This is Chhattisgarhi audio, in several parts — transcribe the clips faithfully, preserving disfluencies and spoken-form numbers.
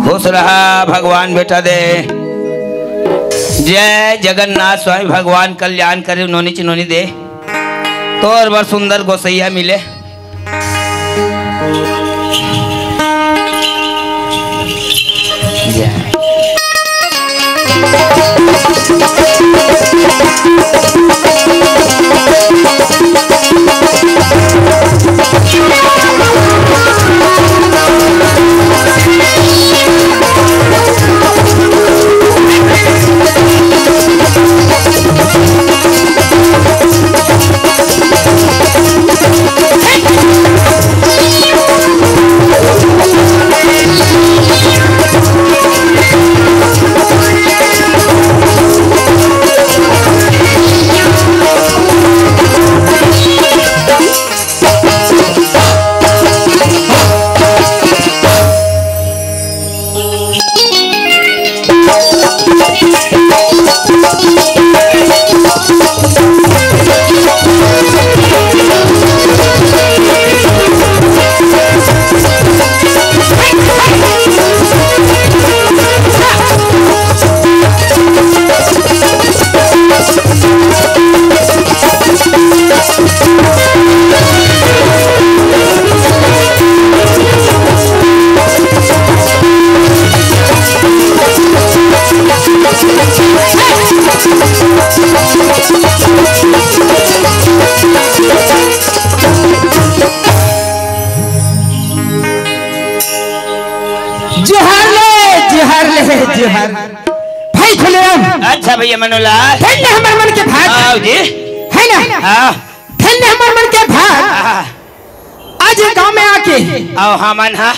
खुश रहा भगवान बेटा दे। जय जगन्नाथ स्वामी भगवान कल्याण करे नोनी च नोनी दे। तोर बर सुंदर गोसैया मिले। जय। जोहार ले, जोहार ले, जोहार। भाई खुलेराम। अच्छा भैया मनोलाल। धन्य हमर मन के भाग। आओ जी। है ना? हाँ। धन्य हमर मन के भाग। हाँ। आज ये गांव में आके आओ हमन हा।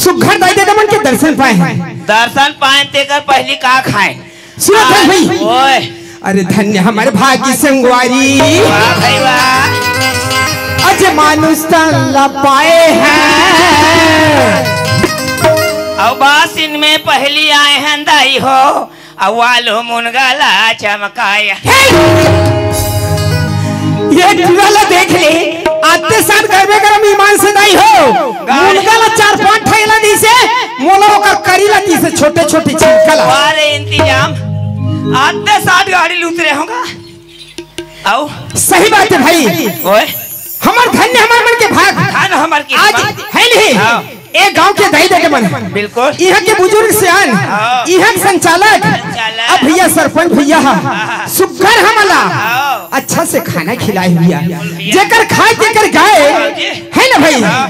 सुघर दाई ददा मन के दर्शन पाए हैं। दर्शन पाए तेकर पहली का खाए? सुनत हस भाई? ओए। अरे धन्य हमर भागी संगवारी। वाह भाई वाह। अज मानुष तन ला पाए हैं। अब बासिन में पहली आए हैं दाई हो। अउ वालो मुनगा ला चमकाय। हे! ये टूरा ला देख ले, आते साथ गरमे गरम ईमान से दाई हो। गाड़ी। मुनगा ला चार पांच ठा एला दिसे, मोला ओकर करी ला दिसे, छोटे छोटे छिलका ला। वाह रे इंतजाम, आते साथ गाड़ी लूट रहे होगा। आओ। सही बात है भाई। ओए। हमर धन्य हमर मन के भाग। धन हमर के आज भाग। है नहीं? हाँ। ए गांव के दाई ददा मन। बिल्कुल। इहां के बुजुर्ग सियान, हाँ। इहां के संचालक, संचालक। अब भैया सरपंच भैया हा, हाँ। सुघर हमला हाँ। अच्छा से खाना खिलाए भैया। भैया। जेकर खाए तेकर गाए, हाँ जी। है ना भाई? हाँ।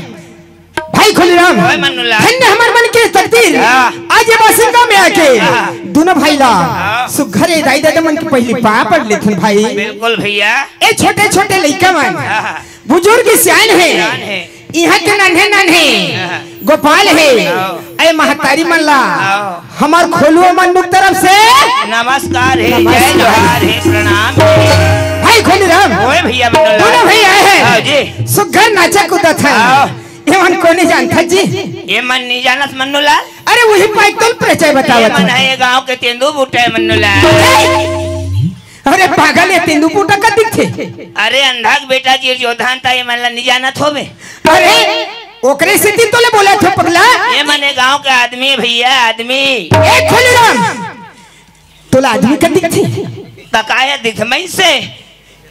भाई खुलीराम, ओए मन्नूलाल। धन्य हमर मन के तकदीर। हाँ। आज ये बासिंदा में आके हाँ। दोनों भाई ला हाँ। सुघर ए दाई ददा मन के पहली पाँव पड़ लेथन भाई। बिल्कुल भैया। ए छोटे छोटे लइका मन, हाँ। बुजुर्ग सियान है, सियान है। इहां के नन्हे नन्हे हाँ। गोपाल है। हाँ। ए महतारी मन ला हाँ। हमर खोलुआ मन के तरफ से नमस्कार है, नमस्कार। जय जोहार है, प्रणाम। भाई खुलीराम, ओए भैया मन्नूलाल। दोनों भाई आए हैं। हाँ जी। सुघर नाचा कूदत है। हाँ। ये मन कोने जानत जी? ये मन नहीं जानत मन्नूलाल। अरे वही पाइतल परिचय बतावत ये मन है। है ये गांव के तेंदू बूटा है मन्नूलाल। अरे पागल, ये तेंदू बूटा का दिखथे? अरे अंधा के बेटा जी जो धान था ये मन ला नहीं जानत होबे। अरे ओकरे सेती तो ले बोला था पगला। ये मन ये गांव के आदमी है भैया, आदमी। ए खुलीराम, तोला आदमी का दिखथे? त काहे दिखथे मइसे?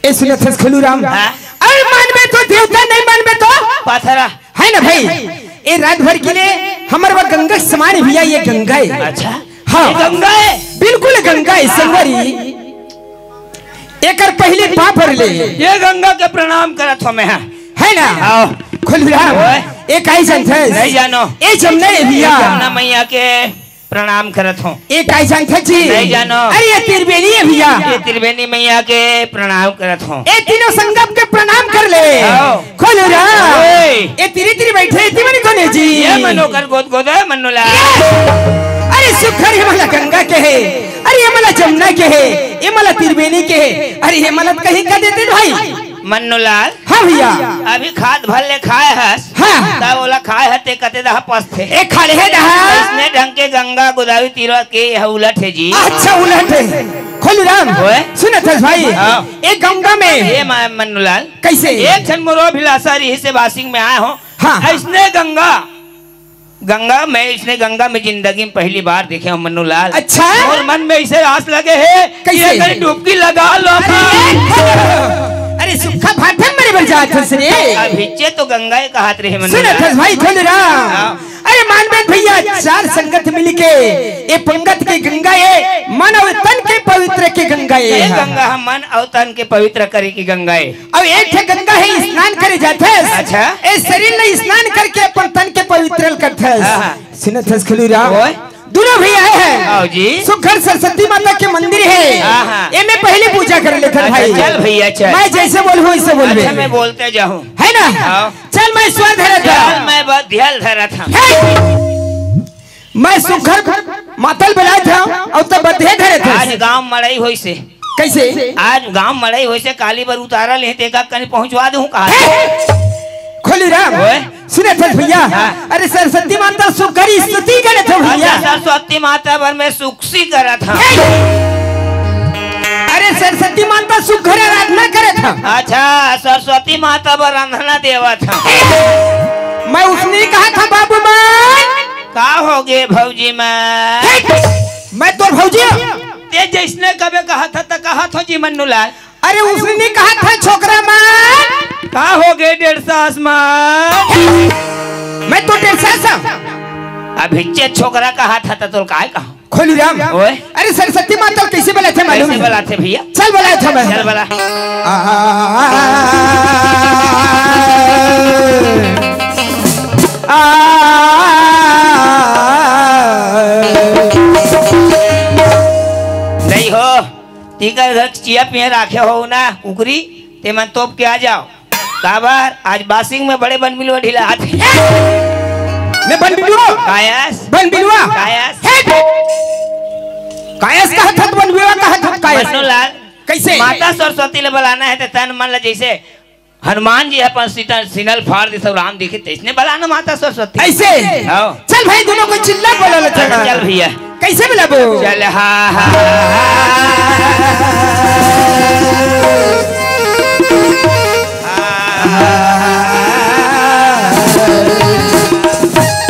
ए सुनत हस खुलीराम? हाँ? अरे मानबे तो देवता, नहीं मानबे तो पथरा। है ना भाई? ए रात भर के लिए हमर बर गंगा के समान भैया, ये गंगा है। अच्छा। हाँ। ये गंगा है? बिल्कुल गंगा है, संगवारी। एकर पहले पाँव पड़ ले। ये गंगा के प्रणाम करत हो मैं, हाँ। है ना? हाँ। खुलीराम, ओए। ए काई जानत हस? नहीं जानो। ए जमुना है भैया। जमुना मैया के प्रणाम करत हों। ए काय जानथस जी? नहीं जानो। अरे ये त्रिवेणी हे भैया। ये त्रिवेणी मैया के प्रणाम करत हों। ए तीनों संगम के प्रणाम कर ले। आओ। खोलू राम। ओए। ए तिरी तिरी बइठे हे, तिमन कोन हे जी? ये मन ओकर गोद गोद हे, मन्नू लाल। अरे सुघर, ये मला गंगा कहे, अरे ये मला जमुना कहे, ये मला त्रिवेणी कहे, अरे ये मला कहीं का देते भाई। मन्नू लाल। हाँ भैया। अभी खात भर ले खाए हस। हाँ। तब ओला खाए हते कते दहा पसथे। ए खाले हे दहा। अइसने ढंग के गंगा गोदावरी तीरा के यह उलट हे जी। अच्छा, उलट हे। खोलू राम, ओए। सुनत हस भाई? हाँ। ए गंगा में। ए मा-, मन्नू लाल। कइसे? एक झन मोरो अभिलाषा रहिसे बासिंग में आए हों। हाँ। अइसने गंगा, गंगा, मैं अइसने गंगा मैं जिंदगी में पहली बार देखे हों मन्नू लाल। अच्छा? मोर मन में अइसे आस लगे हे कि कइसे? एक घड़ी डुबकी लगा लो। अरे, अरे सुक्खा भाठे मरे बर जात हस रे। अभिच्चे तो गंगा ए कहत रहे मन्नू सुनत लाल। हस भाई खोलू राम। हाँ। अरे मानबे भैया, चार संगत मिलके ए पंगत के गंगा ए, मन अउ तन के पवित्र के गंगा ए। ए गंगा ह मन अउ तन के पवित्र करे के गंगा ए। अउ एक ठे गंगा हे, स्नान करे जाथस। अच्छा। ए शरीर ल स्नान करके अपन तन के पवित्र करथस। हाँ, हाँ। सुनत हस खोलू राम? ओए। दूनों भैया हे। आओ जी। सुघर सरस्वती माता के मंदिर हे। हाँ, हाँ। एमे पहली पूजा कर लेथन अच्छा, भाई। चल भैया, चल। मैं जइसे बोलहूँ, वइसे बोलबे। अच्छा, मैं बोलते जाहूँ। हे ना? आओ। चल, मैं स्वर धरत हँव। चल, मैं बधिया ल धरत हँव। हे! मैं सुघर माता ल बलात हँव अउ तैं बधिया धरत हस। आज गाँव मड़ई होइसे। कइसे? आज गाँव मड़ई होइसे, काली बर उतारा ले, तेका कनी पहुँचवा दूँ कहा। हे! खोलू राम, ओए। सुनत हस भैया? हाँ। अरे सरस्वती माता सुघर स्तुति करत हँव भैया। अच्छा, सरस्वती माता बर मैं सुक्सी करत हँव। हे! अरे सरस्वती माता सुघर आराधना करत हँव। अच्छा, सरस्वती माता बर रंधना देवत हँव। मैं उसने कहा था बाबू मन। का होगे भौजी मन? हे! मैं तोर भौजी हँव। तैं जइसने कबे कहत हस त कहत हँव जी मन्नू लाल। अरे उसने कहा था छोकरा मन। का होगे डेढ़ सास मन? मैं तोर डेढ़ सास हँव। अभिच्चे छोकरा कहत हस त तोला काय कहँव? खोलू राम। ओए। अरे सरस्वती माता ल कइसे बलाथे मालूम हे? कइसे बलाथे भैया? चल बलात हँव मैं। चल बला। आ, आ, आ, आ, नहीं हो, तेकर घर चिया पिया राखे हो ना, कुकरी, ते मन तोप के आ जाव। काबर? आज बासिंग में बड़े बनबिलवा ढिला आथे। मैं बनबिलवा? कायस? बनबिलवा? कायस? हे! कायस कहत हस, बनबिलवा कहत हस, कायस। मन्नू लाल, कइसे? माता सरस्वती ल बलाना हे त तन मन ल जइसे हनुमान जी अपन सीता सीना ल फाड़ दिस अउ राम दिखिस, तइसने बलाना माता सरस्वती। अइसे? हाँ। चल भाई, दूनों कोई चिल्ला बोला ले चल। चल भैया। कइसे बलाबो? चल, हा, हा, हा, हा।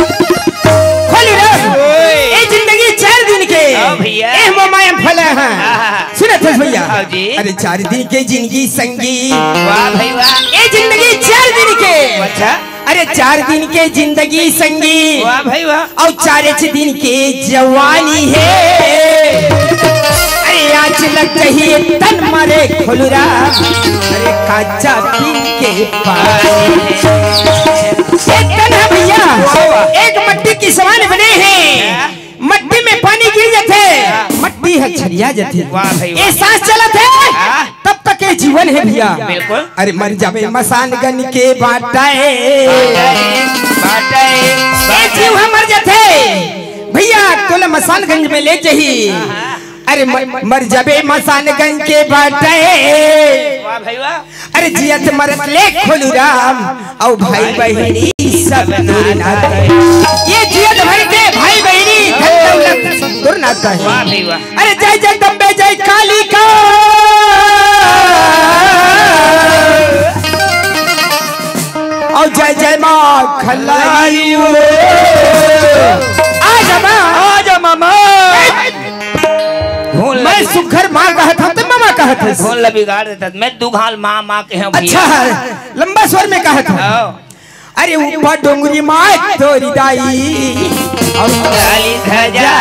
खोलू रे। ओए। ए जिंदगी चार दिन के। हाँ भैया। ए मोमाया फला हा। हा, हा, हा। सुनत हस भैया? हाँ जी। अरे चार दिन के जिंदगी संगी। वाह भाई वाह। ए जिंदगी चार दिन के। अच्छा। अरे चार दिन के जिंदगी संगी। वाह भाई वाह। अउ चारेच दिन के जवानी हे। अरे आज लग जाही तन मा रे खोलू राम। अरे काचा पी के पानी हे। ए तन हे भैया, वाह, वाह। एक मट्टी के समान बने हे। हाँ। मट्टी में पानी गिर जाथे, मट्टी ह छरिया जाथे। वाह भाई वाह। ए सांस चलत हे, हाँ। तब तक ए जीवन हे भैया। बिल्कुल। अरे मर जाबे मसान गन के बाटा ए। बाटा ए, बाटा ए, ए जीव ह मर जाथे। भैया तोला मसान गंज में ले जाही। हाँ, हाँ। अरे म-, मर जाबे मसान गंज के बाटा ए। वाह भाई वाह। अरे जियत मरत ले खोलू राम, अउ भाई बहिनी सब तोर नाता हे। ए जियत भर के भाई बहिनी धन दौलत सब तोर नाता हे। वाह भाई वाह। अरे जय जगदम्बे जय कालिका। अउ जय जय माँ खल्लारी ओ। आ जा माँ। आ जा मामा। मैं सुघर माँ कहत हँव त मामा कहत हस। धुन ल बिगाड़ देथस। मैं दू घाल माँ माँ केहेंव भैया। अच्छा हे, लंबा स्वर में कहत हँव। हाँ। अरे ऊपर डोंगरी माँ तोरी दाई। अउ काली धजा।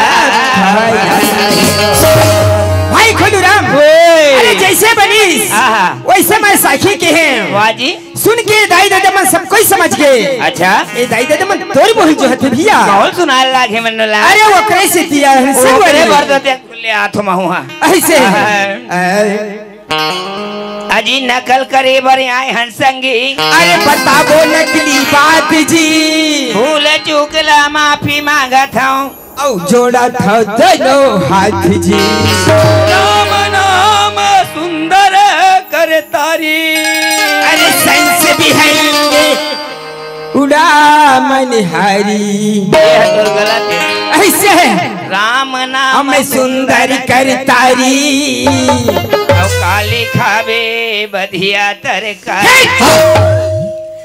भाई खोलू राम। ओए। अरे जइसे बनिस। आहा। वैसे मैं साखी के हैं। वाह जी। सुन के दाई ददा मन सब कोई समझ गए। अच्छा। ए दाई ददा मन तोर बोल जो हथे भैया। बहुत सुनाए लाग हे मन्नू लाल। अरे वो करे से दिया है, सब ओकरे बड़ी। बर तो ते खुले हाथ में हुआ। ऐसे। आहा। ऐ। अजी नकल करे बर आए हन संगी। अरे बताबो नकली बात जी। भूल चूक ला माफी मांगत हूँ। अउ जोड़त हव दोनों हाथ जी। राम नाम सुंदर कर तारी। अरे संस भी है उड़ा मनिहारी। ये तो गलत है। ऐसे राम नाम हमें सुंदर कर तारी। अउ काली खावे बधिया तरकारी। हे!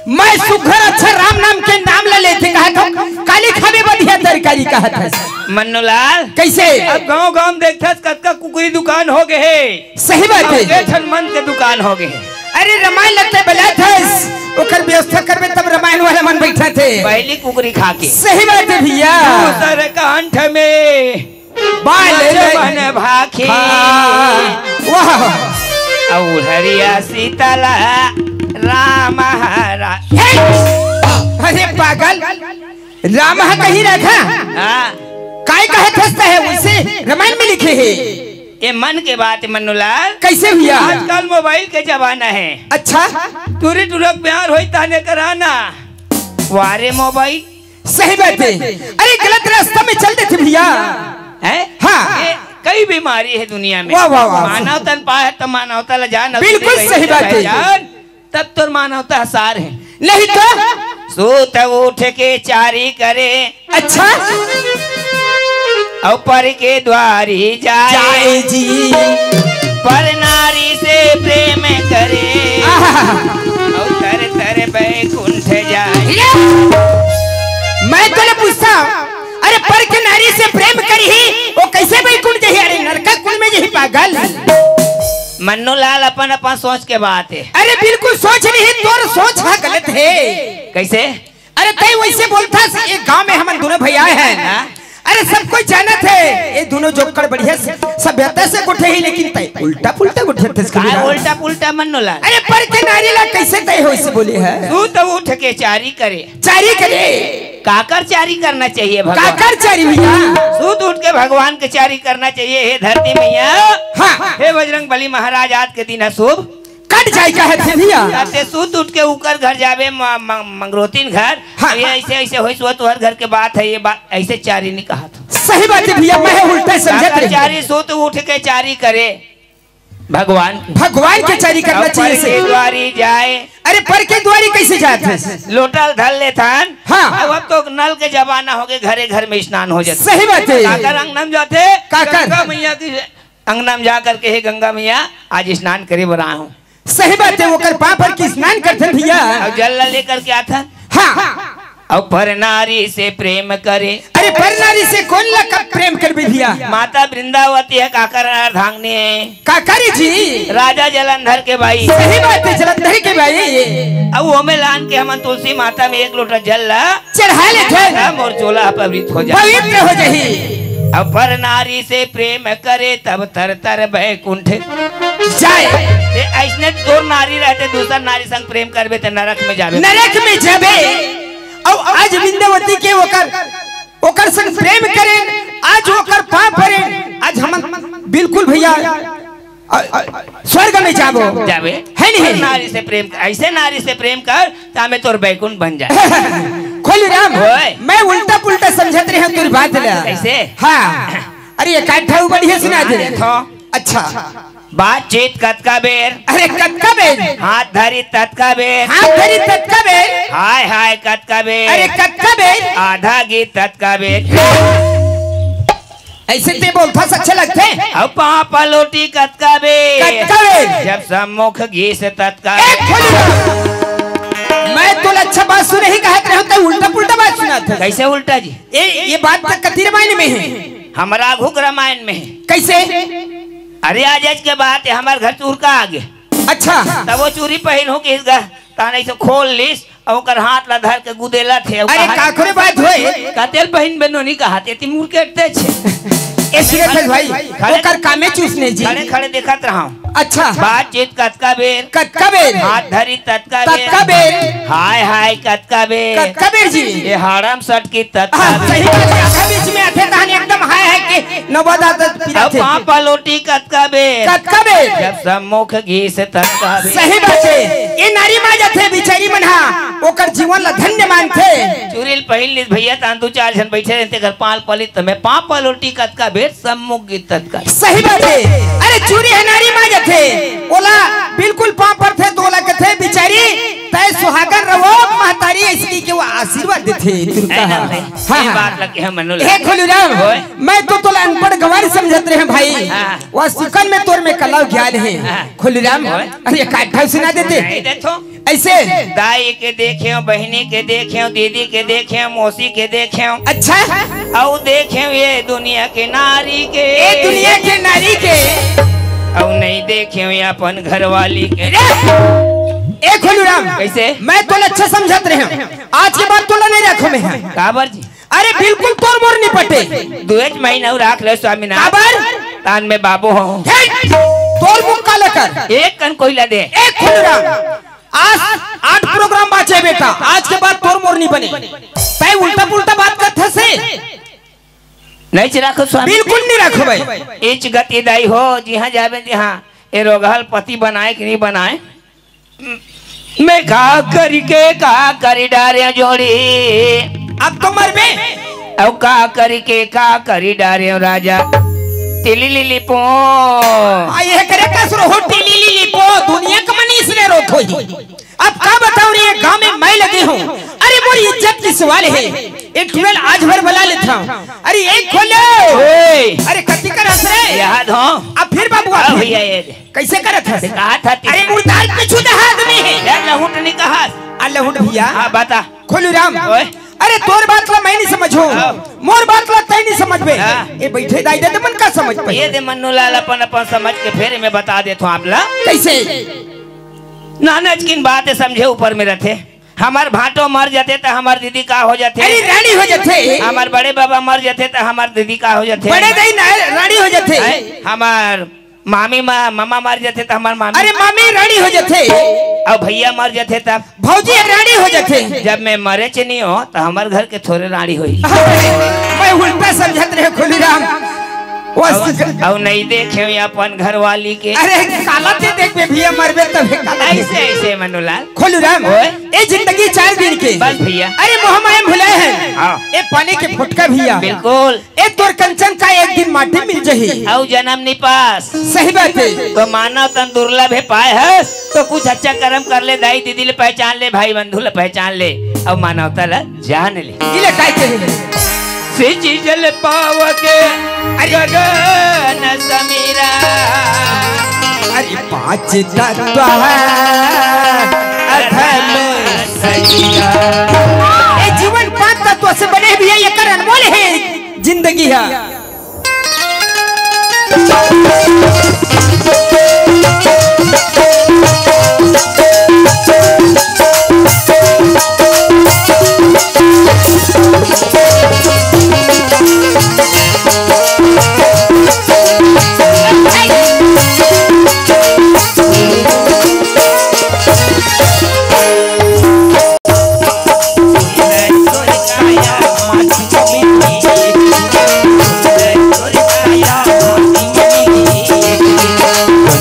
मैं सुघर अच्छा राम नाम के नाम ला लेथे कहत हव, काली खावे बधिया तरकारी कहत हस। मन्नूलाल, कैसे? अब गांव-गांव में देखथस कतका कुकरी दुकान हो गए हे। सही बात हे। अउ छन मन के दुकान हो गए हे। अरे रामायण लगथे बलाथस, ओकर व्यवस्था करबे तब रामायण वाला मन बैठथे। पहली कुकरी खा के। सही बात हे भैया। दूसर कंठ में बाल लक्ष्मण भाखी। हाँ। वाह। अउ हरिया सीतला राम हरा। हे! अरे पागल, राम ह कहीं रखा। हाँ। काय कहत हस ते हे, उसे रामायण में लिखे हे। ये मन के बात हे मन्नूलाल। कैसे भैया? आजकल मोबाइल के जमाना हे। अच्छा। टूरी टूरा प्यार होई ताने कराना। वारे मोबाइल। सही बात हे। अरे गलत रास्ता में चल देथे भैया। हैं? हाँ। ये कई बीमारी हे दुनिया में। वाह, वाह, वाह। मानव तन पाए त मानवता ला जान, अउ बिल्कुल दूसरे सही बात हे। पहचान, तब तोर मानवता सार हे। नहीं तो। सूत उठ के चारी करे। अच्छा। अउ पर के द्वारी जाए। जाए जी। पर नारी से प्रेम करे। आहा। अउ तर तर बैकुंठ जाए। ये! मैं तोले पूछथंव, अरे पर के नारी से प्रेम करही, वो कैसे बैकुंठ जाही? अरे नरका कुंड में जाही पागल। मन्नूलाल, अपन अपन सोच के बात हे। अरे बिल्कुल सोच नहीं, तोर सोच ह गलत हे। कैसे? अरे तैं वैसे बोलथस, एक गांव में हमन दोनों भैया हन। हाँ? अरे सब कोई जानत हे, ये दोनों जोक्कड़ बढ़िया से सभ्यता से गोठे ही, लेकिन तैं उल्टा पुल्टा गोठे हस। का उल्टा पुल्टा मन्नूलाल? अरे पर के नारी ला कैसे तैं वैसे बोले हस? सूत उठ के चारी करे। चारी करे। काकर चारी करना चाहिए भगवान? काकर चारी भैया? सूत उठ के भगवान के चारी करना चाहिए। हे धरती मैया, हाँ। हे बजरंग बली महाराज, आज के दिन ह शुभ कट जाए कहत हे भैया। ते सूत उठ के उकर घर जाबे, म-, म-, मंगरोतीन घर। हाँ, अब ये हाँ। ऐसे, ऐसे होइस, वो तोहर घर के बात हे, ये बात ऐसे चारी नहीं कहत। सही बात हे भैया, मैं उल्टा समझत रहे। चारी सूत उठ के चारी करे भगवान। भगवान के चारी करना चाहिए से। द्वारी जाए। अरे पर के द्वारी कैसे जात हे? लोटा धर लेथन। हाँ। अब, अब तो नल के जमाना हो गए, घरे घर में स्नान हो जाता। सही बात हे। काकर अंगना में जाथे? काकर? गंगा मैया की अंगना में जा करके, "हे गंगा मैया, आज स्नान करे बर आए हूँ।" सही बात हे, ओकर पाँव पर के स्नान करथन भैया। अउ जल ला लेकर के आथन। हाँ। अउ पर नारी से प्रेम करे। अरे पर नारी से कोन ला कब प्रेम करबे भैया? माता वृंदावती ह काकर अर्धांगिनी हे। काकर जी? राजा जलंधर के बाई। सही बात हे, जलंधर के बाई। अउ ओमे लान के हमन तुलसी माता में एक लोटा जल ला चढ़ा लेथन। मोर चोला पवित्र हो जाए। पवित्र हो जाही। अउ पर नारी से प्रेम करे तब तर तर बैकुंठ जाए। ते अइसने तोर नारी रहते दूसर नारी संग प्रेम करबे ते नरक में जाबे। नरक में जाबे। अउ आज विंद्यावती के ओकर, ओकर संग प्रेम करे, आज ओकर पाँव परे, आज हमन बिल्कुल भैया अ, अ, स्वर्ग में जाबो। जाबे। हे नहीं? नारी से प्रेम कर, ऐसे नारी से प्रेम कर, तामे तोर बैकुंठ बन जाए। खोली राम, ओए। मैं उल्टा पुल्टा समझत रहे हूँ तोर बात ला। कैसे? हाँ। अरे, एक आध ठा बढ़िया सुना दे। हाँ, देखो। अच्छा। बातचीत कतका बेर। अरे, कतका बेर? हाथ धरी ततका बेर। हाथ धरी ततका बेर। हाय, हाय, कतका बेर। अरे, कतका बेर? आधा गीत ततका बेर। ऐसे ते बोलथस अच्छा लगथे। अउ पाँव पलोटी कतका बेर? कतका बेर? जब सम्मुख गीस ततका ए, बेर। खोली ना। मैं तोला अच्छा बात सुने ही कहत रहे हूँ, तैं उल्टा पुल्टा बात सुनाथस। कैसे उल्टा जी? ए, ये बात तो कती रामायण में हे। हमर आघू के रामायण में हे। कैसे? अरे आज, आज के बात हे, हमर घर चुरका आ गे। अच्छा। तब वो चूरी पहिन हो के इस घर, ताने से खोल लिस, अउ ओकर हाथ ला धर के गुदेलत हे। अरे, काकरे बात होय? कतेल बहिन बनो नहीं कहा, ते ती मुड़ के अटते छे। ए, सुरेश भाई, खड़े, ओकर कामे चूसने जी। खड़े खड़े देखत रहंव। अच्छा। बातचीत कतका बेर, कतका बेर, हाथ धरी ततका बेर, ततका बेर, हाय हाय कतका बेर, कतका बेर जी। ये हाड़म सटकी ततका हाँ, बेर। सही बात हे, आधा बीच में आथे तहन एकदम हाय हाय के नवदा तक अब पिराथे। पाँव पलोटी कतका बेर, कतका बेर, जब सम्मुख गीस ततका बेर। सही बात हे, ये नारी माँ जथे बिचारी मन हा ओकर जीवन ला धन्य मानथे। चुरिल पहिल निस भैया तान दू चार झन बैठे रहते घर पाल पलित में पाँव पलोटी कतका बेर सम्मुख गीत ततका। सही बात हे। अरे चूरी ह नारी माँ जथे, ओला बिल्कुल पाँव परथे तो ओला कथे बिचारी तय सुहागन रहो महतारी ऐसी के वो आशीर्वाद देथे। तुरता है ना, है। नहीं। हाँ, ये हाँ। बात लगे है मनु हे लगे। खोलूराम, ओए। मैं तो तोला अनपढ़ गवार समझत रहे भाई। हाँ। वह सुकन में तोर में कला ज्ञान है। हाँ। खोलूराम, ओए। अरे एक आध ठन सुना देते। नहीं देथो। ऐसे? दाई के देखेंव, बहिनी के देखेंव, दीदी के देखेंव, मौसी के देखेंव। अच्छा? अउ देखेंव ये दुनिया के नारी के। ए दुनिया के नारी के। अउ नहीं देखेंव ये अपन घरवाली के। ए खोलूराम, कैसे? मैं तोला अच्छा समझत रहे हूँ, आज के बाद तोला नहीं रखो मैं। काबर जी? अरे बिल्कुल तोर मोर नहीं पटे। दुएच महीना अउ राख ले स्वामीनाथ। काबर? तान में बाबू हो। हे, तोर मुंह काला कर। एक कन कोयला दे। ए खोलूराम, आज आठ प्रोग्राम बाचे बेटा, आज के बाद तोर मोर नहीं बने। तय उल्टा पुल्टा बात करत हसे। नहीं चिराखो स्वामी। बिल्कुल नहीं रखो भाई। इच गति दाई हो, जिहाँ जाबे तिहाँ। ए रोगहल पति बनाए कि नहीं बनाए? मैं का करी के का करी डारे जोड़ी। अब तो मरबे। अब का करी के का करी डारे राजा। तिली लिली पो। आ, ये करे का सुर हो, तिली लिली पो, दुनिया का मनीष ने रोक होई। अब का बताऊं रे, ये गांव में मैं लगे हूँ। अरे मोरी इज्जत की सवाल है। एक ठुमल आज भर बुला लेता हूँ। अरे एक खोलो। ओए। अरे कति कर हंस रे। याद हो। अब फिर बाबू आ, आप भैया ये। कैसे करत हस? कहा था अरे मुर्दार पीछू दे आदमी है। यार लहुट नहीं कहा। आ लहुट भैया। हाँ बता। खोलूराम। ओए। अरे तोर बात ला मैं नहीं समझो। हाँ। मोर बात ला तय नहीं समझबे। हाँ। ए बैठे दाई दे मन का समझ पे। ये दे मन्नू लाल अपन अपन समझ के फेर में बता देथो आप ला। कैसे? नानच किन बात समझे ऊपर में रहते। हमार भांटो मर जाते त हमार दीदी का हो जाते? अरे रानी हो जाते। हमार बड़े बाबा मर जाते त हमार दीदी का हो जाते? बड़े दाई ना रानी हो जाते। हैं? हमार मामी मा-, मामा मर जाते त हमार मामी। अरे मामी रानी हो जाते। अउ भैया मर जाते तब? भौजी रानी हो जाते। जब मैं मरे च नहीं हो त हमार घर के थोरे रानी होई। मैं उल्टा समझत रहे खोलूराम। वो अउ, अउ नहीं देखे अपन घरवाली के। अरे काला ते देखबे भैया मरबे तब काला। ऐसे, ऐसे मनुलाल। खोलूराम, ओए। ए जिंदगी चार दिन के। बस भैया। अरे मोह माया भुलाए हैं। हाँ। ए पानी के फुटका भैया। बिल्कुल। ए तोर कंचन का एक दिन माटी मिल जही। अउ जन्म नहीं पास। सही बात है। तो मानव तन दुर्लभ है पाए हस, तो कुछ अच्छा कर्म कर ले, दाई दीदी ले पहचान ले, भाई बंधु ले पहचान ले, अउ मानवता ला जान ले। इले काय के? सिंची जल पावके अरे। गगन समीरा। अरे पाँच तत्व है अधम समीरा। ए जीवन पाँच तत्व से बने भी है, एकर अनमोल है जिंदगी है।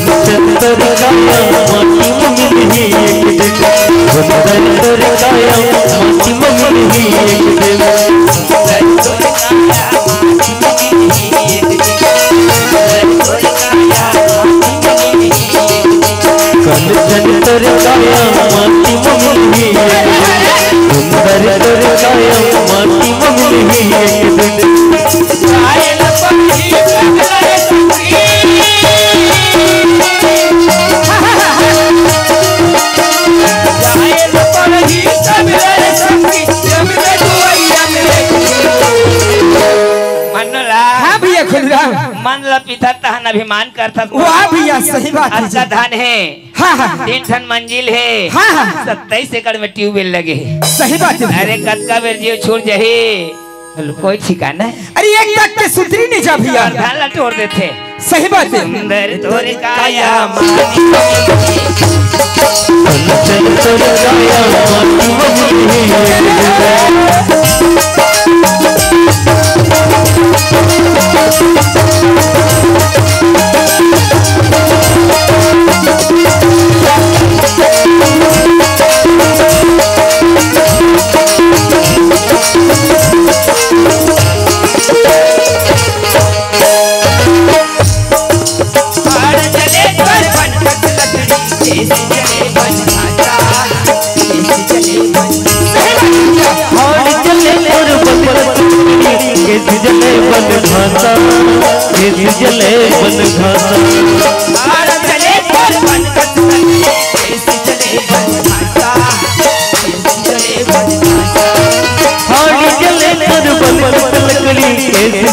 कंचन तोर काया माटी म मिलही एक दिन, सुंदर तोर काया माटी म मिलही एक दिन। मन्नूलाल, हाँ भैया खुलराम। मन ल पीथत तहन अभिमान करथस। वाह भैया, सही बात है जी। अतका धन हे। हाँ, हाँ। तीन ठन मंजिल हे। हाँ, हाँ। सत्ताईस एकड़ में ट्यूबवेल लगे हे। सही बात है भैया। अरे कतका बेर जीव छूट जाही, कोई ठिकाना हे? अरे ये तक के सुतरी नहीं जा भैया। गर्दन ला तोड़ देथे। सही बात है। सुंदर तोर काया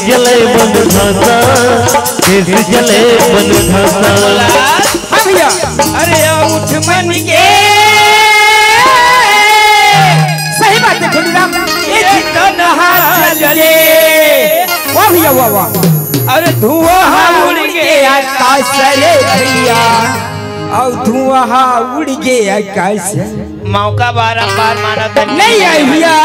जले बन घासा, केस जले बन घासा। हाँ भैया। अरे उठ मन के। सही बात है खुदराम। ये तनहा जले। वाह भैया, वाह, वाह। अरे धुआं उड़ के आकाश रे भैया, और धुआं उड़ के आकाश। मौका बारंबार मानव तन नहीं आए भैया।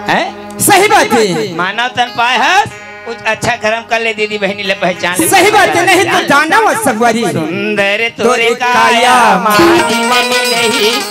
हैं? सही बात है। मानव तन पाए हस, कुछ अच्छा कर्म कर ले दीदी बहनी ले पहचान ले। सही बात है, नहीं तो दानव संगवारी। सुंदर तोरे काया माटी में मिलही।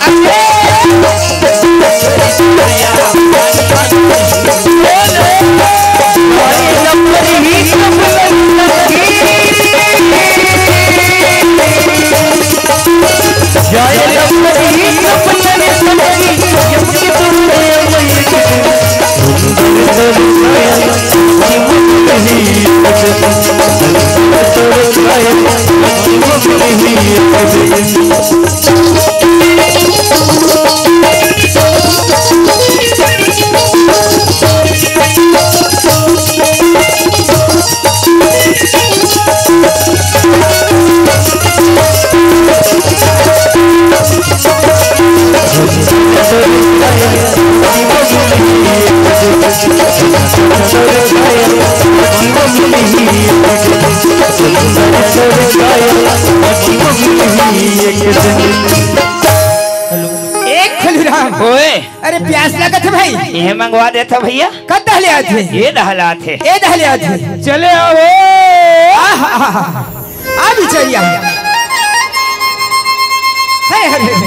एक खलूराम। ओए। अरे प्यास लगत है भाई। ये मंगवा देता भैया। कद दहले आथे? ये दहले आथे। ये दहले आथे। चले आओ। आहा, आहा, आहा। आ बिचरिया। हे, हे, हे, हे।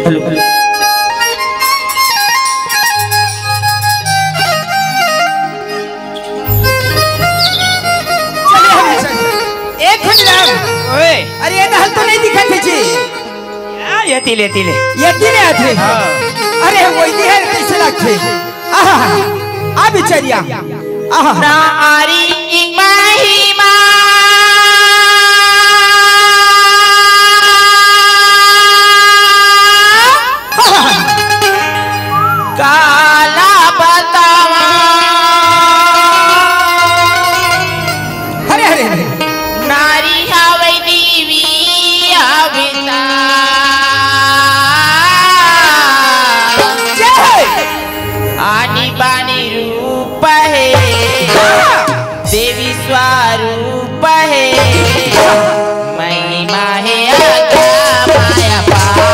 Hello, hello. चले हमें चल। एक मिनट। ओए। अरे, ये दहल तो नहीं दिखत है जी। आ, ये तिले, तिले। ये तिले आथे। हाँ। अरे, वही है, कैसे लगथे? आहा, आ बिचरिया। आहा। नारी महिमा। काला बतावा। अरे, अरे, अरे। नारी हवै देवी अवतार। जय हो। आनी बानी रूप हे, हाँ। देवी स्वरूप हे, महिमा हे अगम अपार।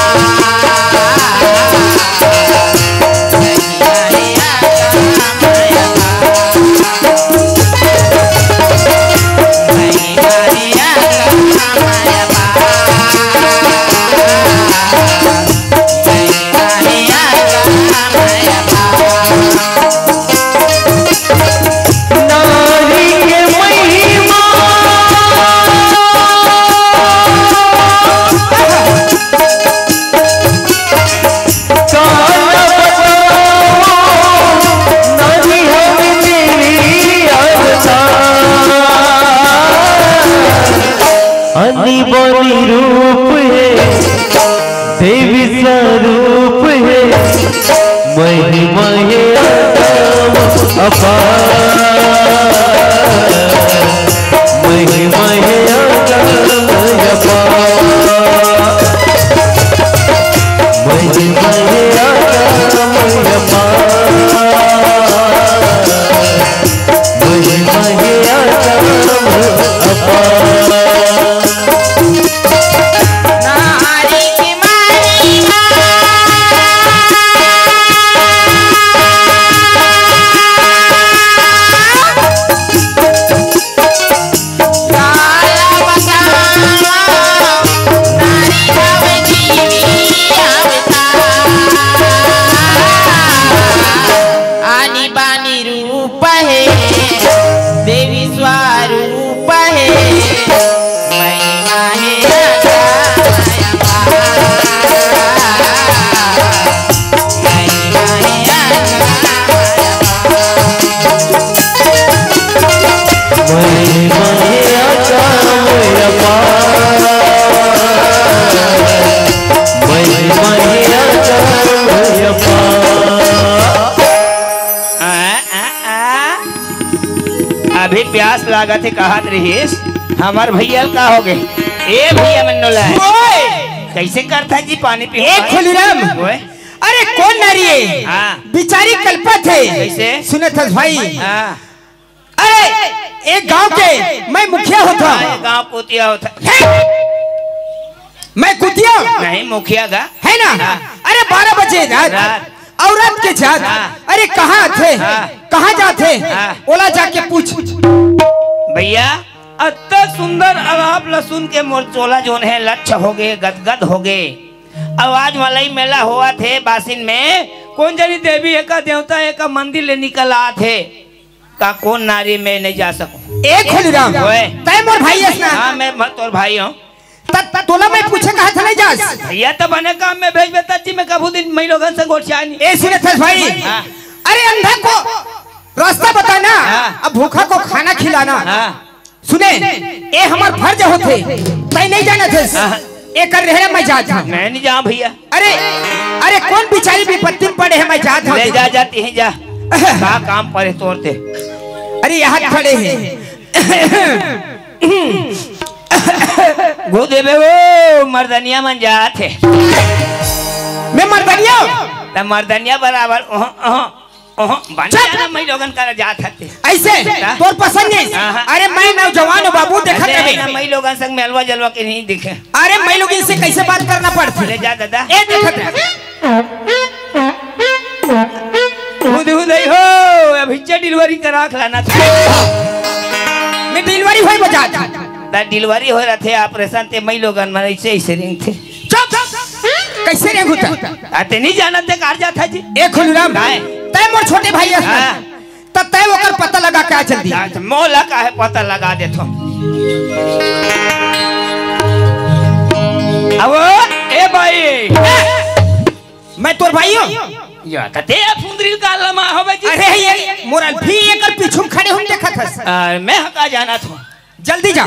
अनी बनी रूप हे, देवी स्वरूप हे, महिमा हे अगम अपार। महिमा हे अगम अपार। महिमा हे अगम अपार। बानी बानी रूप हे, देवी स्वरूप हे, महिमा हे अगम अपार। महिमा हे अगम अपार। महिमा हे अगम अपार। महिमा हे अगम अपार। आ, आ, आ। अभी प्यास लागत हे, कहत रहिस, हमर भैया का हो गे? ए भैया मन्नू ला। ओए! कइसे करथा जी पानी पी? ए खोलीराम। ओए। अरे कोन नारी हे? हाँ। बिचारी कलपत हे। कइसे? सुनत हस भाई? हाँ। अरे, एक गांव के मैं मुखिया होथंव। हाँ, ये गांव कुतिया होथा। हे! मैं कुतिया? नहीं, मुखिया का। हे ना? हाँ। अरे, बारह बजे रात, रात। औरत के जात। हाँ। अरे, कहाँ थे? हाँ। कहाँ जाथे? हाँ। ओला जाके पूछ। भैया, अत्ता सुंदर अलाप ला सुन के मोर चोला जोन हे, लच्छ हो गे, गदगद हो गे। आवाज वाला ही मेला होवत हे बासिन में, कोन जनी देवी एका देवता एका मंदिर ले निकल आत हे। का कोन नारी में नहीं जा सकूं? ए खोलीराम, ओए। तय मोर भाई हस ना? हाँ, मैं म-, तोर भाई हंव। त, त तोला मैं पूछे कहत हंव नहीं जास? भैया त बने काम में भेजबे, त जी मैं कभू दिन मई लोगन से गोठिया नहीं। ए सुनत हस भाई? हाँ। अरे अंधा को रास्ता बताना, हाँ। अब भूखा को खाना खिलाना। हाँ। सुने, ए हमर फर्ज होथे, तय नहीं जानत हस। हाँ। एकर रहरा मैं जात हंव। मैं नहीं जांव भैया। अरे, अरे कोन बिचारी बिपत्ति में पड़े हे, मैं जात हंव। ले जा, जा, तिही जा। का काम पड़े तोर ते? अरे यहाँ खड़े हे। घू देबे वो मर्दनिया मन जात हे। मैं मर्दनिया? त मर्दनिया बराबर, ओह, ओह। ओहो, बन चुप! जाना, मई लोगन करा जात हते। अइसे? का? तोर पसंद नहीं? हाँ, हाँ। अरे, मैं नौजवान हंव बाबू, देखत अरे, हबे। ना, मई लोगन संग में अलवा जलवा के नहीं दिखे। अरे, मई लोगन से कइसे बात करना पड़थे? ले जा दादा। ए, देखत हबे। हुद हुद आई हो, अभी चे delivery करा के लाना था। मैं delivery होय बजात। ता delivery होय रथे, operation ते मई लोगन मन अइसे, अइसे रेंगथे। चुप! कइसे रेंगहूं? अते नहीं जानत ते कार जात हे जी। ए खोलीराम, काय? तय मोर छोटे भाई हस ना। हाँ। त तय ओकर पता लगा के आ जल्दी। अच्छा, मोला काहे पता लगा देथो? अब ए भाई। मैं तोर भाई हंव। या, त ते फुंदरी का लमा होबे जी। अरे, ये मोर अल्फी एकर पीछू में खड़े हंव देखत हस। आ, मैं ह का जानत हंव। जल्दी जा।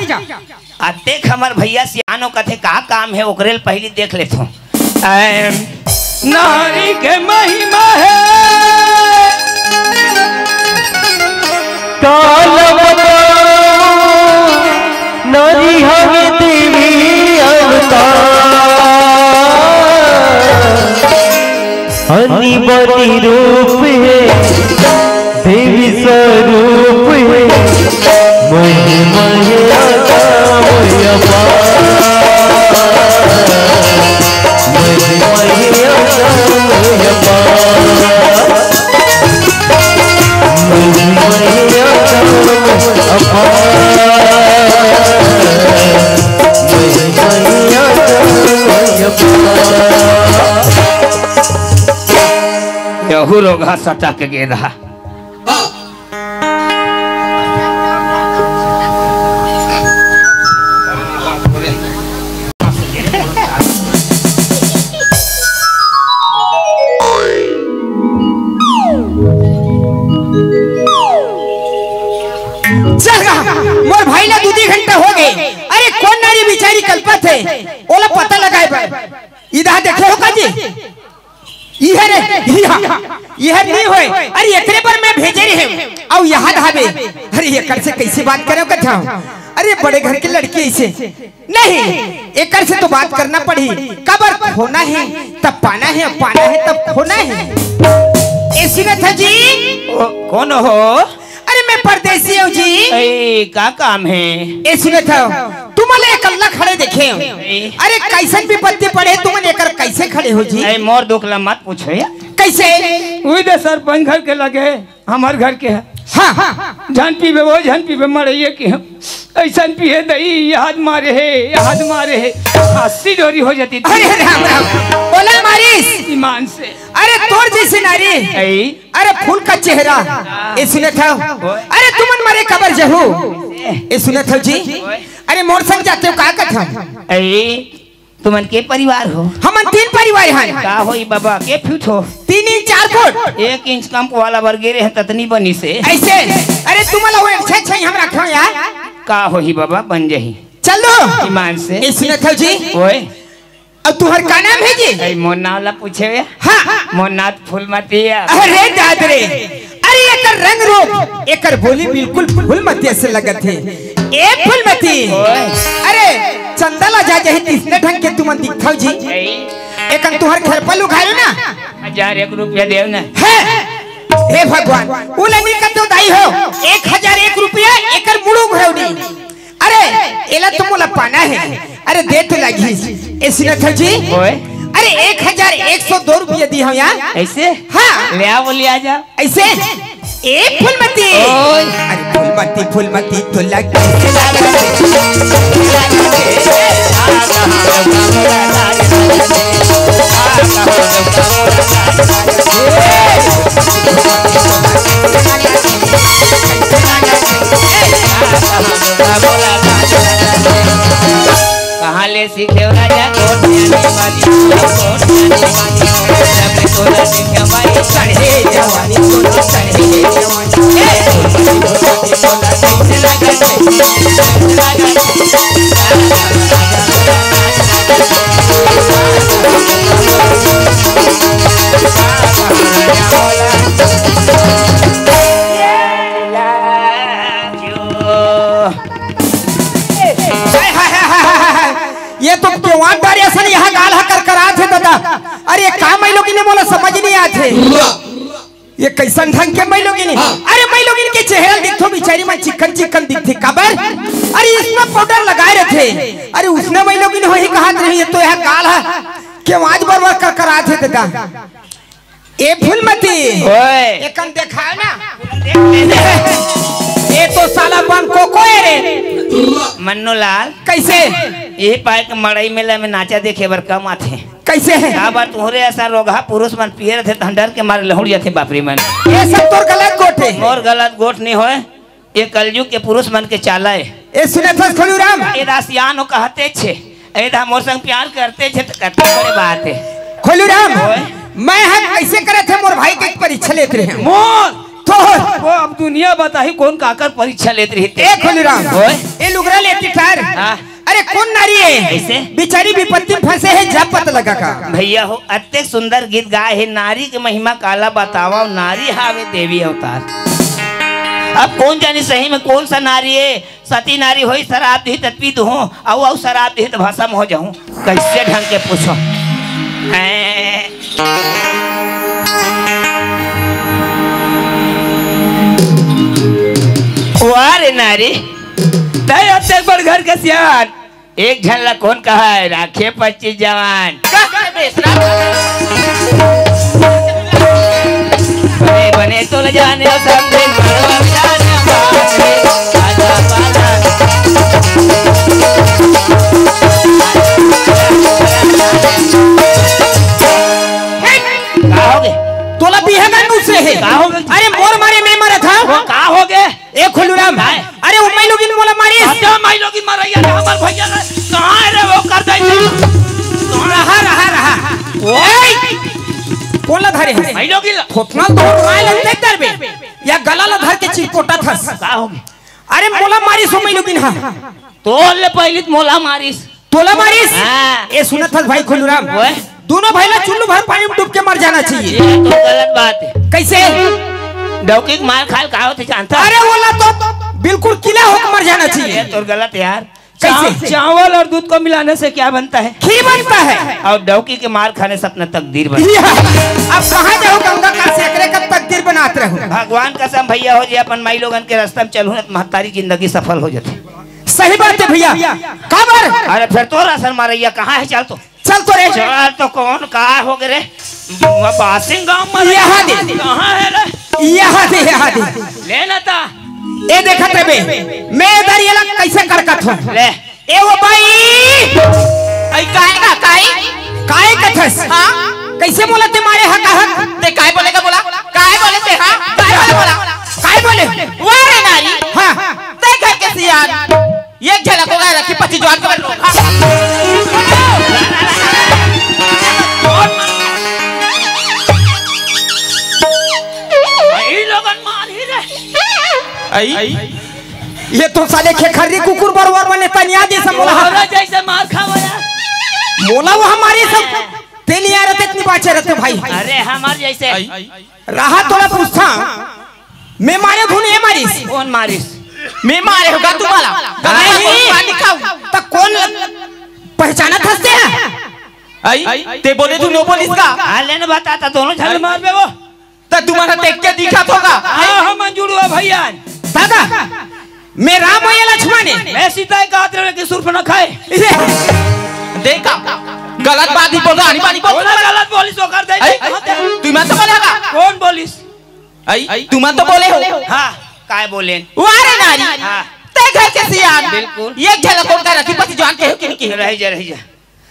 आ देख, हमर भैया सियानो कथे, का काम हे, ओकरे ले पहिली देख लेथों। ऐ नारी के महिमा हे। काला बताऊं, नारी हवे देवी अवतार। हनी बनी रूप हे, देवी स्वरूप हे, महिमा हे अगम अपार। महिमा हे अगम अपार। महिमा हे अगम अपार। महिमा हे अगम अपार। यहू रोगहा सटक गे रहा। चल गा, मोर भाई ला दू दी घंटा हो गे। अरे कोन नारी बिचारी कलपत हे, ओला पता लगाए बर। इधर देखे हो का जी? इहर, इहा, इहर नहीं होय। अरे एकरे बर मैं भेजे रहेंव। अउ यहाँ धाबे। अरे एकर से कइसे बात करेंव कथंव? अरे बड़े घर के लड़की अइसे। नहीं, एकर से तो बात करना पड़ही। काबर खोना हे, तब पाना हे, पाना हे, तब खोना हे। ए सुनत हस जी? ओ, कोन हो? अरे मैं परदेसी हंव जी। ए, का काम हे? ए सुनत हव, तुमन ला एकल्ला खड़े देखेंव। ए। अरे कइसन बिपत्ति पड़े, तुमन एकर कइसे खड़े हो जी? ए, मोर दुख ला मत पूछो यार। कइसे? उही दे सरपंच घर के लगे, हमर घर के हे। हाँ, हाँ, हाँ। झन पीबे वो, झन पीबे मड़इया के हे। अइसन पिए दई, याद मारे हे, याद मारे हे। हंसी डोरी हो जाती थी। अरे राम राम, ओला मारिस। ईमान से। अरे तोर जइसे नारी। ऐ। अरे फूल का चेहरा। ए सुनत हव? अरे तुमन मरे कबर जहू। ए सुनत हव जी? अरे मोर संग जाते हो का कथन? ऐ। तुमन के परिवार हो? हमन तीन परिवार हन। का होई बाबा, के फुट हो? तीन इंच चार फुट। एक इंच कम वाला बर गे रहे ततनी बनी से। ऐसे? अरे तुमन ला वो एक छे छे हम रखो यार। का होही बाबा, बन जही। चलो। ईमान से। ए सुनत हव जी? ओए। अब तुहर का नाम हे जी? ऐ मोर नाम ला पूछे बे? हाँ। मोर नाम फूलमती हे। अरे दाद रे, अरे एकर रंग रूप, एकर बोली बिल्कुल फूलमती से लगत हे। ए फूलमती, ओए। अरे चंदा ला जा जही तइसने ढंग के तुमन दिखथव जी। ऐ। एकन तुहर खेरपा ल उघारो ना। हजार एक रुपया देव ना। हे, हे भगवान, उला नी कतो दाई हो, एक हजार एक रुपया एकर मुड़ उघरव नी। अरे, एला तो मोला पाना हे। अरे, दे तो लगिस। ए सुनत हव जी? ओए। अरे, एक हजार एक सौ दो रुपया दिहव यार। ऐसे? हाँ। ले आ, बोली आ जा। ऐसे? ए फूलमती। ओए। अरे, फूलमती, फूलमती तो लग कहाँ ले सीखे राजा कोट में आने वाली, कोट में आने वाली। जब तोला सीखे भाई, चढ़े जवानी, तोला चढ़े जवानी। ए! तोला कैसे लगा, कैसे लगा? हाय, हाय, हाय, हाय, हाय, हाय। ये तो केवाड़ डारे असन यहाँ गाल हा करकरात हे दादा। अरे का माईलोगिन हे मोला समझ नहीं आत हे। ये कइसन ढंग के माईलोगिन हे? हाँ। अरे माईलोगिन के चेहरा ल देखथो बिचारी मन चिकन चिकन दिखथे। काबर? अरे इसमें पाउडर लगाए रथे। अरे उसने माईलोगिन होही कहत रही, ये तो यहाँ गाल हा केवाड़ बरबर करकरात हे दादा। ए फूलमती, ओए। एकन देखाव ना। ए तो साला बन कोको ए रे। मन्नू लाल। कइसे? यही पाए के मड़ई मेला में नाचा देखे बर कम आथे। कइसे हे? का बात, तोहरे असन रोगहा पुरुष मन पिए रथे, तहन डर के मारे लहुड़ जाथे बाप रे मन। ये सब तोर गलत गोठ हे। मोर गलत गोठ नहीं होय। ये कलयुग के पुरुष मन के चाला हे। ए सुनत हस खोलू राम? ए दा सियान हो कहते छे, ए दा मोर संग प्यार करते छे त कते बड़े बात हे। खोलू राम, ओए। मैं ह कइसे करत हे मोर भाई के परीक्षा लेत रहे। मोर तोर। वो अब दुनिया बताही कौन काकर परीक्षा लेत रही ते। ए खोलू राम, ओए। ए लुगरा लेती कर। हाँ। अरे कोन नारी हे? कइसे? बिचारी विपत्ति में फंसे हे, जा पता लगा का। भैया हो, अतेक सुंदर गीत गाए हे, नारी के महिमा काला बतावव, नारी हावे देवी अवतार। अब कोन जानी सही में कोन सा नारी हे, सती नारी होही, शराब दिही त पी दूहूं, अउ, अउ शराब दिही त भसम हो जाहूं। कइसे ढंग के पूछो। हैं? वाह रे नारी, तैं अतेक बड़ घर के सियान, एक झन ला कोन कहा हे, राखे पच्चीस जवान। बने, बने तो न जाने, सब दिन मरवा जाने, आजा पाला। का होगे? तोला बिहे का नुस रहे। का होगे? अरे मोर मारे मैं मरत हंव। वो का होगे? ए खोलूराम, काय? अरे ओ माईलोगिन मोला मारिस। अच्छा, माईलोगिन मरइया रे, हमर भैया रे, कहाँ हे रे वो कर दे? रहा, रहा, रहा। ओए! कोन ला धरे हे? माईलोगिन ला। थोथना तो माय लगते तर बे। या गला ला धर के चिरकोटत हस। का होगे? अरे मोला मारिस ओ माईलोगिन हा। तोर ले पहिली त मोला मारिस। तोला मारिस? हाँ। ए सुनत हस भाई खोलूराम? ओए। दोनों भाई ला चुल्लू भर पानी में डूब के मर जाना चाहिए। ये तो गलत बात हे। कइसे? डौकी के मार खाय ल का होथे जानथस? अरे ओला तो बिल्कुल किला होके मर जाना चाहिए। ये तो गलत यार। कइसे? चाव-, चावल और दूध को मिलाने से क्या बनता है? खीर बनता है। और डौकी के मार खाने से अपना तकदीर बनता है। या, अब कहाँ जाहू गंगा कात से एकरे का तकदीर बनात रहूं। भगवान कसम भैया हो जे अपन माईलोगन के रस्ता में चलहू न त महतारी जिंदगी सफल हो जाथे। सही बात हे भैया। काबर? अरे फेर तोर असन मरइया कहाँ हे, चल तो। चल तो रे। चल तो कोन का होगे रे? बासिंग गांव में यहाँ दे। कहाँ हे रे? यहाँ दे, यहाँ दे। ले ना ता। ए देखत रे बे, मैं ए दरिया ला कइसे कड़कत हूँ। ले। ए वो बाई। अई काहे का, काहे? काहे कथस? हाँ? कइसे बोलत हे मारे हा कहत? ते काहे बोले का बोला? काहे बोले ते, हाँ? काहे बोले बोला? काहे बोले? वाह रे नारी। हाँ। ते घर के सियान। एक झलक होगा रखी पच्चीस जवान के बटलो। हाँ। ई लोगन मार ही रे। अई? ये तो साले खेखर्री कुकुर बरवर बने तनिया जइसे मोला। तोहरा जइसे मार खावा यार। मोला वो हमारे सब तेलिया रहते इतनी बाचे रहते भाई। अरे हमार जइसे। अई? रहा तोला पूछता। मैं मारे हूँ, ए मारिस। कोन मारिस? मैं मारे होगा तुम्हाला। नहीं। कौन मार दिखाऊ? त कोन पहचानत हस ते? अई? ते बोले तू नो बोलिस का? हाँ, ले ना बता, त दोनों झन मारबे वो। त तुम्हाला देख के दिखत होगा। हाँ, हम जुड़वा भैया। दादा, मैं राम हूँ या लक्ष्मण हे? मैं सीता ही कहत रहे कि सुर्पनखा हे। देखा, गलत बात ही बोल रहा, आनी बानी बोल बोला रहा। गलत बोलिस ओकर दे। अई? तुमन तो बोले होगा। कोन बोलिस? अई, तुमन तो बोले हो। हाँ, काय बोलेन? वाह रे नारी। हाँ। ते घर के सियान। बिल्कुल। एक झलक होगा रखी पच्चीस जवान के हो कि नहीं के हो? रहि जा, रहि जा।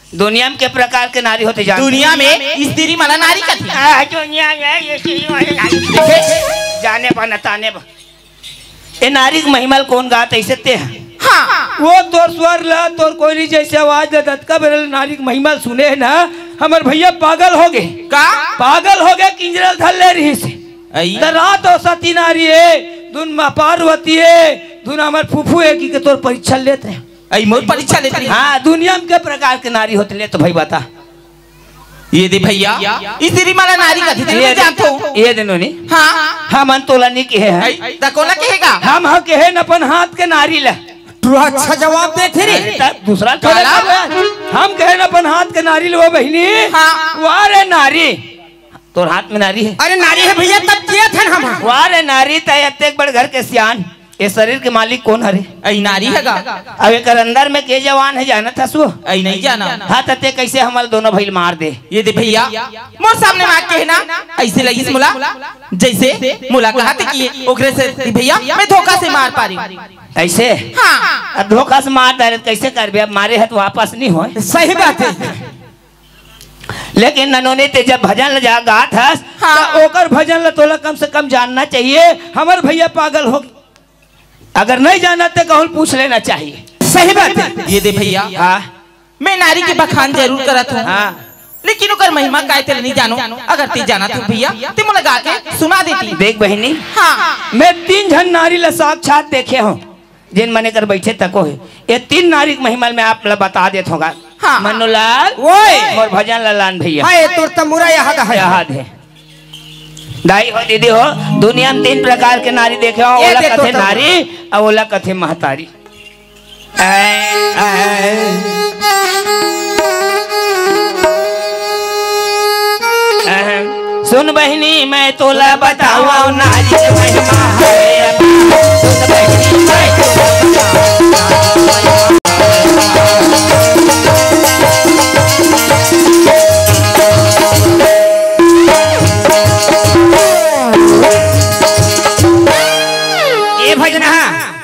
दुनिया में के प्रकार के नारी होथे जानत हस? दुनिया में स्त्री मला नारी कथे। आ, दुनिया में स्त्री मला नारी। देखे? जाने बा न ताने बा। ए नारी के महिमा ल कोन गात अइसे ते ह? हाँ। वो तोर स्वर ला, तोर कोयली जइसे आवाज ला, दतका बेरा ले नारी के महिमा ल सुने हे ना, हमर भैया पागल होगे। का? पागल होगे, किंजरा ल धर ले रहिस। अई। त रात हो सती नारी हे, धुन माँ पार्वती हे, धुन हमर फूफू हे, कहिके तोर परीक्षा लेत रहे। अई मोर परीक्षा लेत रहे। हाँ, दुनिया में के प्रकार के नारी होथे ले तो भाई बता। ये दे भैया, स्त्री मला नारी कथे, ते ये दे, जानत हो। ये दे नोनी। हाँ। हमन तोला नी कहे हन। अई, त कोला कहेगा? हम ह कहेन अपन हाथ के नारी ला। तू अच्छा जवाब देथे रे। अरे, त दूसरा ल थोड़ा काला? कहबे। हम कहेन अपन हाथ के नारी ल वो बहिनी। हाँ। वाह रे नारी। तोर हाथ में नारी हे। अरे नारी हे भैया, तब किया था ना हम। वाह रे नारी, तैं अतेक बड़ घर के सियान, ए शरीर के मालिक कोन हरे? अई नारी हे गा। अब एकर अंदर में के जवान हे, जानत हस वो? अई नहीं जाना। हाँ, त ते कइसे हमर दोनों भई ल मार दे? ये दे भैया, मोर सामने मार के हे ना, अइसे लगिस मोला, जइसे मोला कहत हे कि ओकरे से भैया, मैं धोखा से मार पारी। अइसे? हाँ। अब धोखा से मार डारे त कइसे करबे? अब मारे हे त वापस नहीं होय। सही बात हे। लेकिन ननोनी ते जब भजन ल जा गात हस, हाँ। त ओकर भजन ल तोला कम से कम जानना चाहिए। हमर भैया पागल होगे। अगर नहीं जानत ते कहूँ पूछ लेना चाहिए। सही बात हे। ये दे भैया। हाँ। मैं नारी के बखान जरूर करत हूँ। हाँ। लेकिन ओकर महिमा काय तेला नहीं जानो। अगर ते जानत हो भैया, ते मोला गा के सुना देती। देख बहिनी। हाँ। मैं तीन झन नारी ला साक्षात देखे हूँ। जेन मन एकर बइठे तको हे। ये तीन नारी के महिमा ल मैं आप ला बता देत हों गा। हाँ। मन्नूलाल, ओए। मोर भजन ल लान भैया। हाँ, ये तोर तमुरा याद हे। याद हे। दाई हो, दीदी हो, दुनिया में तीन प्रकार के नारी देखे हो, ये ओला कथे नारी, अउ ओला कथे महतारी। सुन बहिनी, मैं तोला बतावंव नारी के महिमा हरे। सुन बहिनी, मैं तोला बतावंव नारी के महिमा हरे। ए भजना,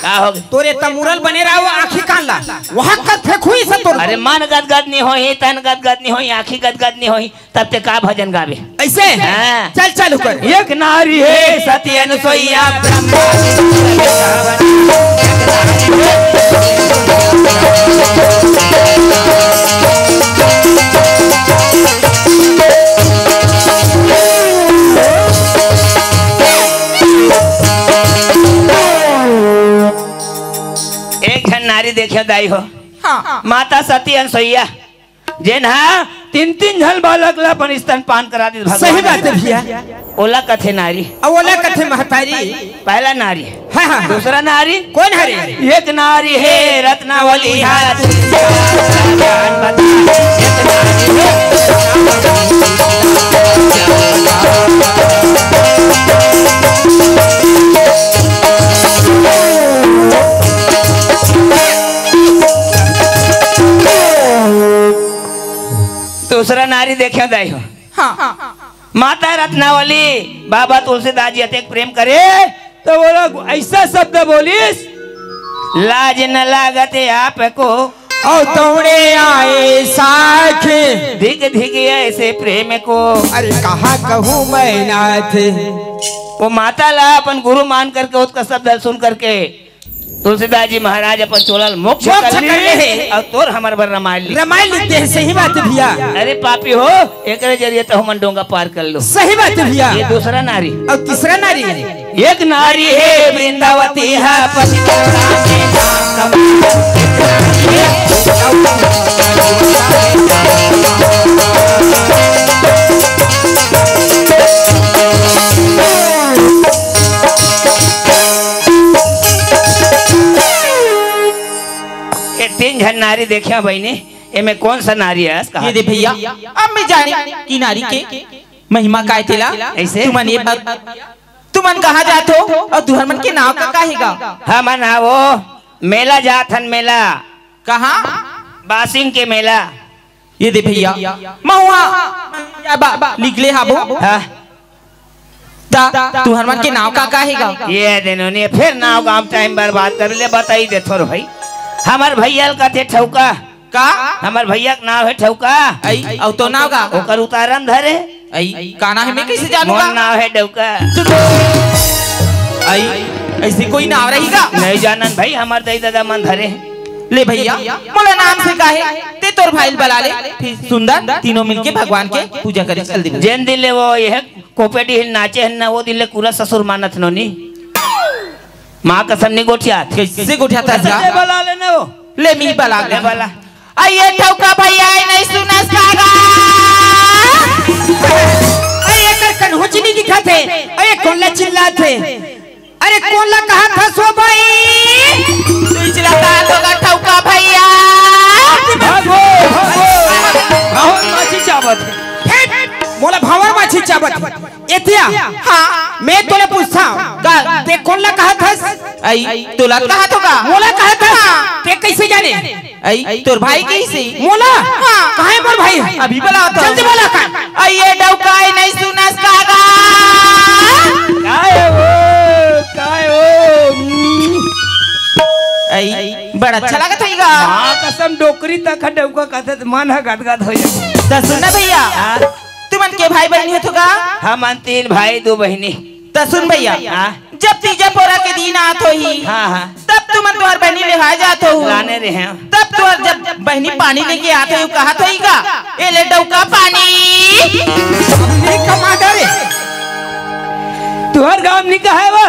का होगे? तोरे तमुरल बने रहा, वो आँखी कान ला, वहाँ कथे खुई से तोर। अरे मन गदगद नहीं होही, तन गदगद नहीं होही, आँखी गदगद नहीं होही, तब ते का भजन गाबे? अइसे? हाँ। चल, चालू कर। एक नारी हे सती अनसुईया, ब्रह्मा विष्णु विद्यावती। एक नारी हे। एक झन नारी देखे दाई हो। हाँ। माता सती अनसुईया, जेन हा तीन तीन झन बालक ला अपन स्तनपान करा दीस भगवान। सही बात हे भैया। ओला कथे नारी। अउ ओला कथे महतारी। पहला नारी। हाँ, हाँ। दूसरा नारी। कोन हरे? एक नारी हे रत्नावली हा। दूसरा नारी देखे दाई हो। हाँ। माता रत्नावली, बाबा तुलसीदास जी अतेक प्रेम करे, त त ओला ऐसा शब्द बोलिस, लाज न लागत आपको, अउ तोड़े आए साखे। धिक धिक ऐसे प्रेम को। अरे कहा कहूँ मैं नाथ। वो माता ला अपन गुरु मान करके, उसका शब्द सुन करके तुलसीदास जी महाराज अपन चोला ल मोक्ष मोक्ष कर कर ले। ले। अउ तोर हमर बर रमायण लिख। रमायण लिख दे, सही बात है भैया। अरे पापी हो, एकरे जरिए तो हमन डोंगा पार कर लो। सही बात है भैया। ये दूसरा नारी। अउ तीसरा नारी। एक नारी है वृंदावती है, पति ये तीन झन नारी देखिया बहिनी, एमे कौन सा नारी है? कहा ये दे भैया, अब मैं जाने कि नारी के महिमा काय तेला। ऐसे? तुमन ये बात, तुमन कहाँ जात हो अउ तुहर मन के नाव का, का हेगा? हमन हा वो मेला जात हन, मेला। कहाँ? बासिंग के मेला। ये दे भैया, महुआ बा, बा, निकले हाबो। हाँ। ता तुहर मन के नाव का, का हेगा? ये दे नोनी, फिर नाव गाम टाइम बर्बाद कर ले, बताई दे थोर भाई। हमर भैया ल कथे ठौका। का? हमर भैया के नाव है ठौका। आई, अउ तो नाव का? ओकर उतारन धरे। आई, का नाव है, मैं कैसे जानूंगा? मोर नाव है डौका। चुप। आई, ऐसे कोई नाव रहेगा? नहीं जानन भाई, हमर दाई ददा मन धरे हैं। ले भैया, मोला नाम से काहे, ते तोर भाई ल बला ले, फिर सुंदर तीनों मिलके भगवान के पूजा करे चल दे। जेन दिन ले वो ये कोपेडी हिल नाचे हन ना, वो दिन ले पूरा ससुर मानत नोनी। माँ कसम नहीं गोठियात। कैसे गोठियात है कैसे जा? बला लेना वो। ले मी बला ले। बला। अइए ठौका भैया, आई नहीं सुनस कागा। अरे एकर कन्हुच नहीं दिखत हे। अरे कोन ला चिल्लात हे? अरे कोन ला कहा था सो भाई? तू चिल्लाता तो का ठौका भैया। भागो, भागो। भागो, माछी चावत हे। हे, मोला भावर माछी चावत हे। एतिया। हाँ। मैं तोला पूछता हूँ। का? ते कोन ला कहा था? आई, तोला कहा तो का? मोला कहा था? हाँ। ते कैसे जाने? आई, तोर भाई कइसे? मोला? हाँ। कहाँ है मोर भाई? अभी बला तो। जल्दी बला का। आई, ये डौकाई नहीं सुनस कागा। काय हो? काय हो? आई, बड़ा अच्छा लागत होइगा। माँ कसम डोकरी तक ह डौका कहते त मन ह गदगद हो जाए। त सुन ना भैया, हाँ। तुमन के भाई बहिनी हो तो का? हमन तीन भाई, दो बहिनी। त सुन भैया, हाँ। जब तीजा पोरा के दिन आत होही, हाँ, हाँ। तब तुमन तुहर बहिनी लेहा जात हो। लाने रहे। तब तुहर जब बहिनी पानी लेके आत होही, कहत होही का, "ए ले डौका पानी।" नहीं कमा डरे। तुहर गांव नहीं कहा है वो?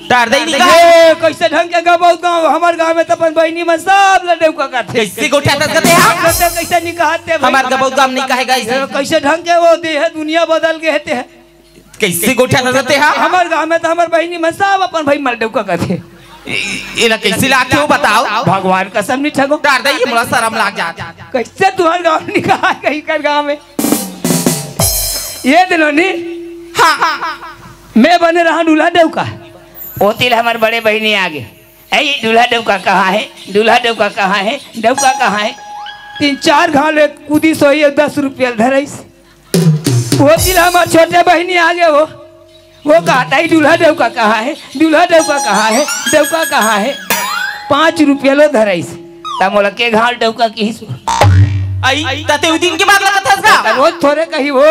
टार दे नहीं कहा। ये कैसे ढंग के गबौत गांव, हमर गांव में तो अपन बहिनी मन सब ले डौका कहते। कैसे गोठियात कथे हा? कैसे, कैसे नहीं कहते भाई? हमर गबौत गांव नहीं कहेगा इसे। ये कैसे ढंग के वो दे है, दुनिया बदल के हते हैं। कैसे गोठियात हे हा? हमर गांव में तो हमर बहिनी मन सब अपन भाई मल डौका कथे। ए-, एला कैसे लाते हो बताओ? भगवान कसम नहीं ठगो। डार दे, ये मोला शरम लाग जात। कैसे तुहर गांव नहीं कहा कहीं कर गांव में? ये दिनोनी, हाँ, मैं बने रहा दूल्हा डौका। ओतिल हमर बड़े बहिनी आगे। ए, ये दूल्हा डौका कहाँ है? दूल्हा डौका कहाँ है? डौका कहाँ है? तीन चार घाल एक कूदी सोई, दस रुपया धराइस। वो दिन हमर छोटे बहिनी आगे हो, वो कहत हे, "दूल्हा डौका कहाँ है? दूल्हा डौका कहाँ है? डौका कहाँ है?" पाँच रुपया लो धराइस। त मोला के घाल डौका किहिस। आई, त ते उ दिन के बात ला कथस का? रोज थोरे कही वो।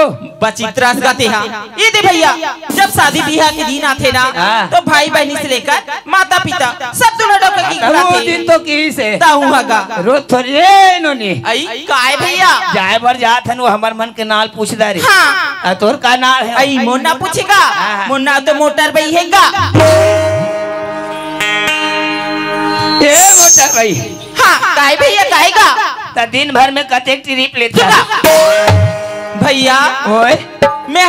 बचित्रस का ते हा। ये दे भैया, जब शादी बिहा के दिन आथे ना, हाँ। तो भाई बहिनी से लेकर माता पिता, सब दूल्हा डौका के हाँ, त वो घुराथे। दिन तो किहिस हे। त हुआ का? रोज थोरे, ए नोनी। आई, काय भैया? जाए बर जात हन, वो हमर मन के नाव ल पूछ डारे। हाँ। आ, तोर का नाव हे? आई, मोर नाव पूछेगा? हाँ, हाँ। मोर नाव तो मोटर बई हे गा। ए मोटर बई। हाँ, काय भैया, काय गा? त दिन भर में कतेक trip लेथस? भैया, ओए। मैं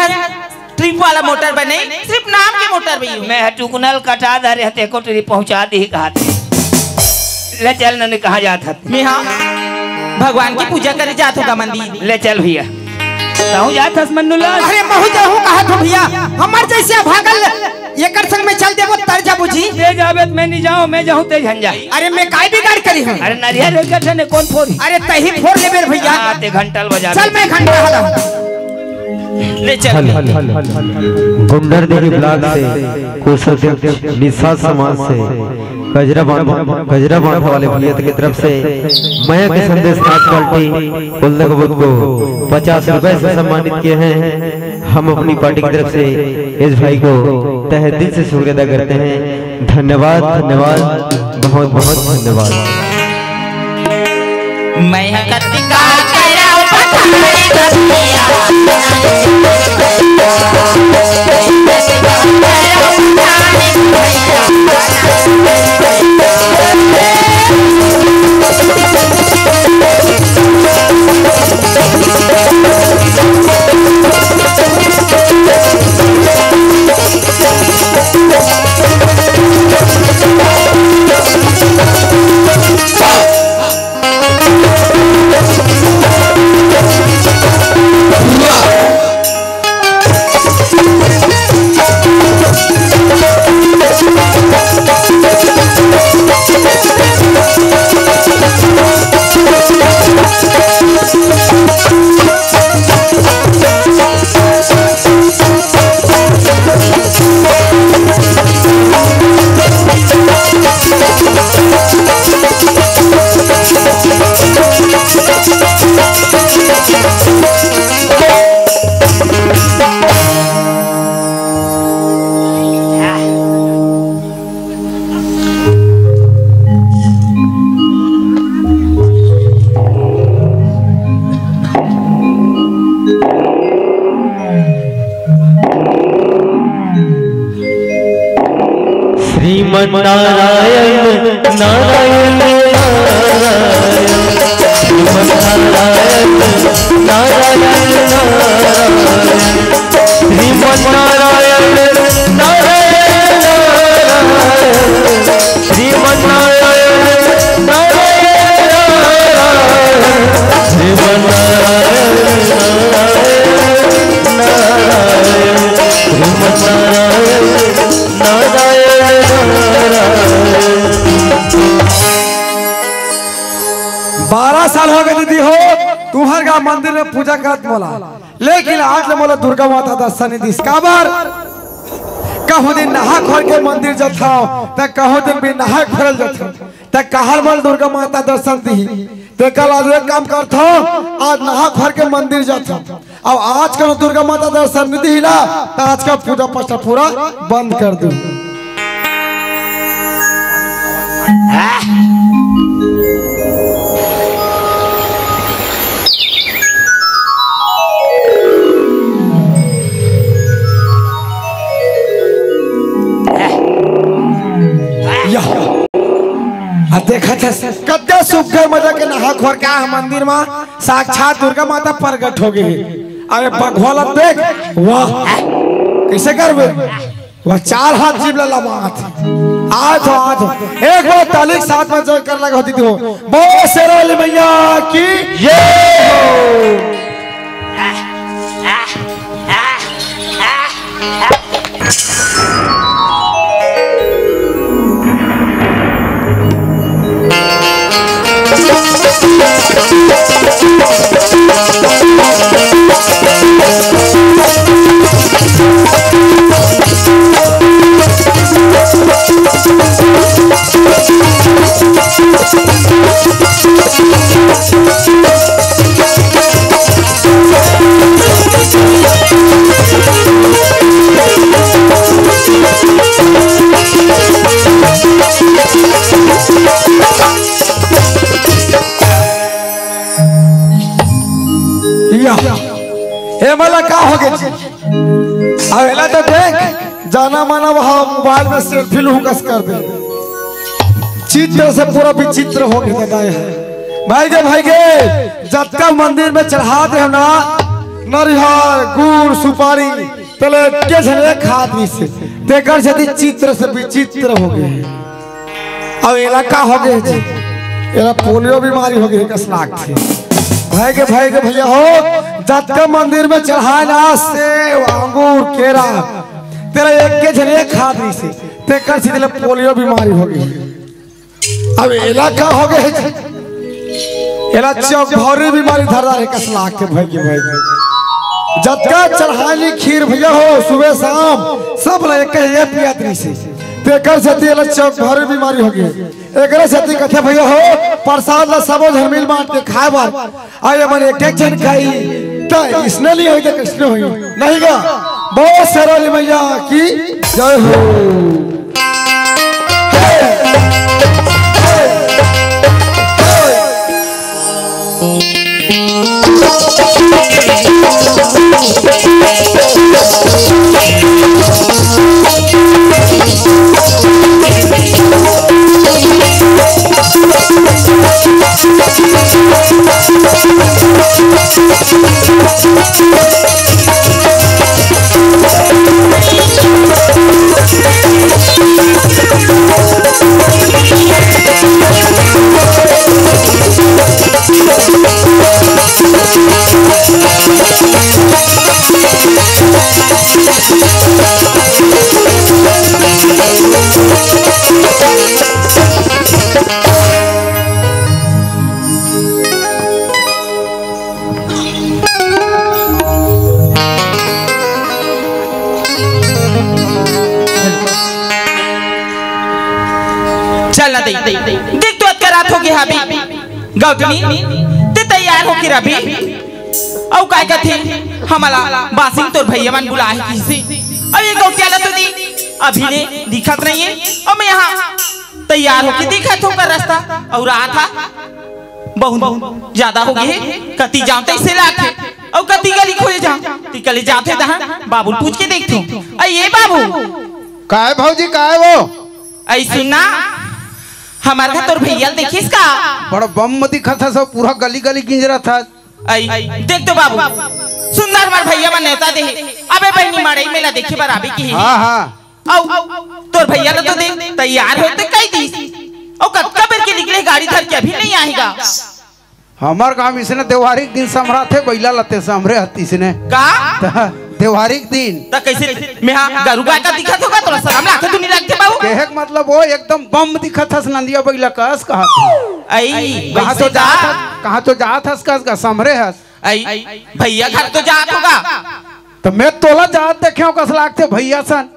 ट्रिप वाला मोटर बने, सिर्फ नाम के मोटर बई हूँ। मैं ह टुकनल कटा धरे हते, एको trip पहुँचा दी कहा थे। ले चल नने, कहाँ जात हत? मैं हाँ, भगवान की पूजा करे जात होगा मंदिर। ले चल भैया। कहूँ जात हस मन्नू लाल? अरे महू जाहूँ कहा थो भैया, हमर जैसे भागल एकर संग में चल देबो तर जा बुझी। ते जाबे त मैं नहीं जाऊँ, मैं जाऊँ ते झन जा। अरे मैं काय बिगाड़ करी हूँ? अरे नरिया रे गठन कौन फोरी? अरे तही फोर लेबे रे भैया। हाँ, ते घंटल बजा चल दे। मैं घंटा हला। ले चल। गुंडरदेही ब्लॉक से कोषाध्यक्ष निषाद समाज से कजरा बांध, कजरा बांध वाले भैया के तरफ से मया के संदेश नाच पार्टी उल्लक बुद्ध को पचास रुपए से सम्मानित किए हैं। हम अपनी पार्टी की तरफ से इस भाई को तहे दिल से शुक्रिया अदा करते हैं। धन्यवाद, धन्यवाद, बहुत बहुत धन्यवाद। मैं कतिका करब पठारी कतिया। श्रीमन नारायण, नारायण, नारायण, श्रीमन नारायण, नारायण, नारायण, श्रीमन नारायण, नारायण, नारायण, श्रीमन नारायण, नारायण, नारायण, श्रीमन नारायण, नारायण, नारायण, श्रीमन नारायण, नारायण, नारायण। बारह साल हो गए दीदी हो, तुम्हर गाँव मंदिर में पूजा करत मोला, लेकिन आज ले मोला दुर्गा माता दर्शन नहीं दिस। काबर? कहूँ दिन नहा खोर के मंदिर जथव, त कहूँ दिन भी नहा खोरल जथव, त कहल मोला दुर्गा माता दर्शन दिही। ते कल आज एक काम करथव, आज नहा खोर के मंदिर जथव। अब आज कल दुर्गा माता दर्शन नहीं दिही ना, त आज का पूजा पाठ पूरा बंद कर दूँ। या। आ देखत हस, कते सुग्घर मजा के नहा खोर के आए मंदिर मा, साक्षात दुर्गा माता प्रगट हो गई। अरे बघवा ला देख, वाह, कैसे करबे? वह चार हाथ जीभ ला लमात। आज हो, आज हो। एक बार ताली के साथ में जय कर लगा होती हो। बोल शेरा वाली मैया की जय हो। या, ए मला का हो गए जी? अब एला तो देख, जाना माना वहाँ मोबाइल में सेल्फी लूहू कस कर दे। चित्र से पूरा विचित्र हो गया दादा है। भाई के, भाई के, जतका मंदिर में चढ़ा दे हम ना, नरिहर, गुड़, सुपारी, तले के झने खात भी से, तेकर सेती चित्र से विचित्र हो गए। अब एला का हो गए जी? एला पोलियो बीमारी हो गए कस लागथे। भाई के, भाई के भैया हो, जतका मंदिर में चढ़ाए ना सेव, अंगूर, केरा, तेला एक के झने खात रहिसे, तेकर सेती ले पोलियो बीमारी हो गए। अब एला का हो गए जी? एला चौक भौरी बीमारी धर रहा है कस लागथे भाई के, भाई के। जतका चढ़ानी खीर भैया हो, सुबह शाम सब ला एक ही पियात रहिसे। तेकर सेती एला चौक भर बीमारी हो गई। एकरे सेती कथे भैया हो, प्रसाद ला सबो झन मिल बांट के खाए बर। अउ ये मन एक एक झन खाई, त इसने लिए होई, त किसने होई? नहीं गा। बोल शेरावाली मैया की जय हो। चल ना दे, देख तो अतका रात हो गया अभी। गौतमी, ते तैयार होके रह बे। अउ काय कथे, हमला बासिंग तोर भैया मन बुलाए हे किसे। अउ ये गौटिया ला तो दे, अभी ले दिखत नहीं हे। अउ मैं यहाँ तैयार होके दिखत हों का रास्ता। अउ रात हा बहुत ज्यादा हो गए हे, कति जांव तइसे लागथे। अउ कति गली खोजे जांव, तिकले जाथे तहाँ बाबू ल पूछ के देखथों। अ ये बाबू। काय भौजी, काय वो? अई सुन ना, हमर घर तोर भैया ल देखिस का? बड़ बम दिखत हस, पूरा गली गली गिंजरत हस। अई देख तो बाबू, सुंदर हमर भैया मन नेवता दे हे। अबे बहिनी, मड़ई मेला देखे बर आबे किहे। हाँ, हाँ। अउ तोर भैया ला तो देख, तैयार होय ते कहि दिस। अउ कतका बेर के निकले गाड़ी धर के, अभी नहीं आही गा। हमर गांव इसने देवारी के दिन संभराथे, बइला लते संभरे हतिस ने। का? त देवारी के दिन। त कइसे मेहा गरू गाय का दिखत हों का? तोला सरम लागथे तो नहीं लागथे बाबू? कहे के मतलब वो एकदम बम दिखत हस नंदिया बइला कस कहत। अई, कहाँ तो वइसे का? जात हस, कहाँ तो जात हस कस का संभरे हस। अई, भैया घर तो जात हों गा। त मैं तोला जात देखे हों कस लागथे भैया सन।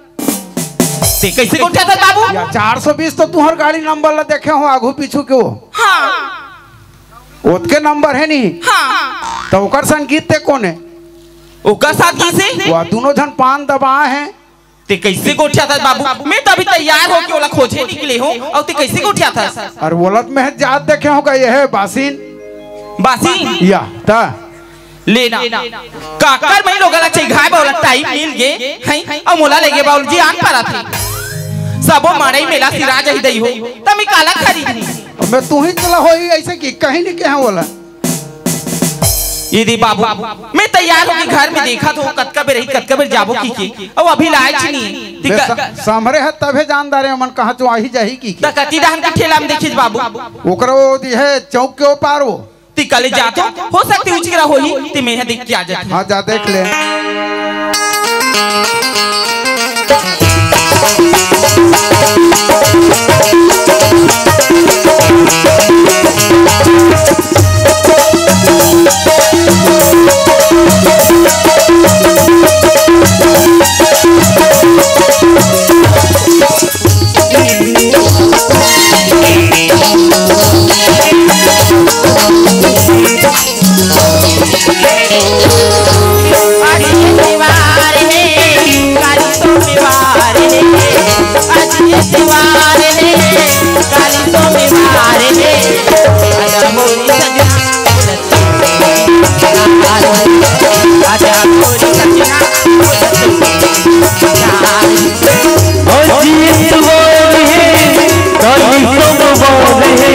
ते कइसे गोठियाथस बाबू? या चार सौ बीस तो तुंहर गाड़ी नंबर ला देखे हों आघू पीछू के वो। हाँ। ओतके नंबर हे नी? हाँ। त ओकर संग गिस ते कोने? ओकर साथ गिसे? वा दूनों झन पान दबाए हे। ते कइसे गोठियाथस बाबू? मैं तो अभी तैयार होके ओला खोजे निकले हों, अउ ते कइसे गोठियाथस? अरे ओला त मैं जात देखे हों का, ये हे बासिन। बासिन? या, त? ले ना। काकर मैं लोगन ला चिघाय बर ओला टाइम मिल गे, हैं? अउ मोला लेगे बर जी आन परत हे। सबो मड़ई मेला सिरा जाही दई हो, त मैं काला खरीदहूं? मैं तुही चला होही अइसे कि कहीं नहीं कहे ओला। ये दे बाबू, मैं तैयार होके घर में देखत हों, कतका बेर रही, कतका बेर जाबो किके, अउ अभी लाएच नहीं। मैं दिक्कत स-, संभरे हस तभे जानदार हे, मन कहाँ चो आही जाही किके। त कति डहन के ठेला में देखिस बाबू? ओकरा वो दे हे चौक के ओ पार वो। तिकले जाथों, हो सकथे उचकरा होही, ते मेहा देख के आ जाथों। हाँ, जा देख ले। आज ये त्योहार है, काली सोमवार है, आज ये त्योहार है, काली सोमवार है। आजा मोरी सजना, आजा मोरी सजना, आज इतवार है, काली सोमवार है,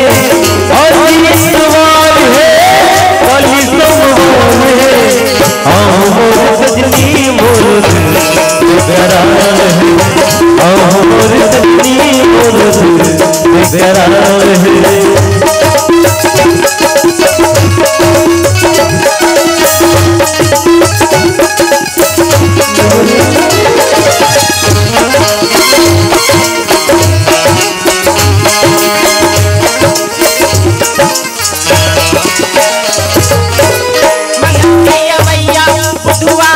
आज इतवार है, काली सोमवार है। आओ मोर सजनी मोर दिल बेकरार है, आओ मोर सजनी मोर दिल बेकरार है। मंगलप्रिय मैया बुधवा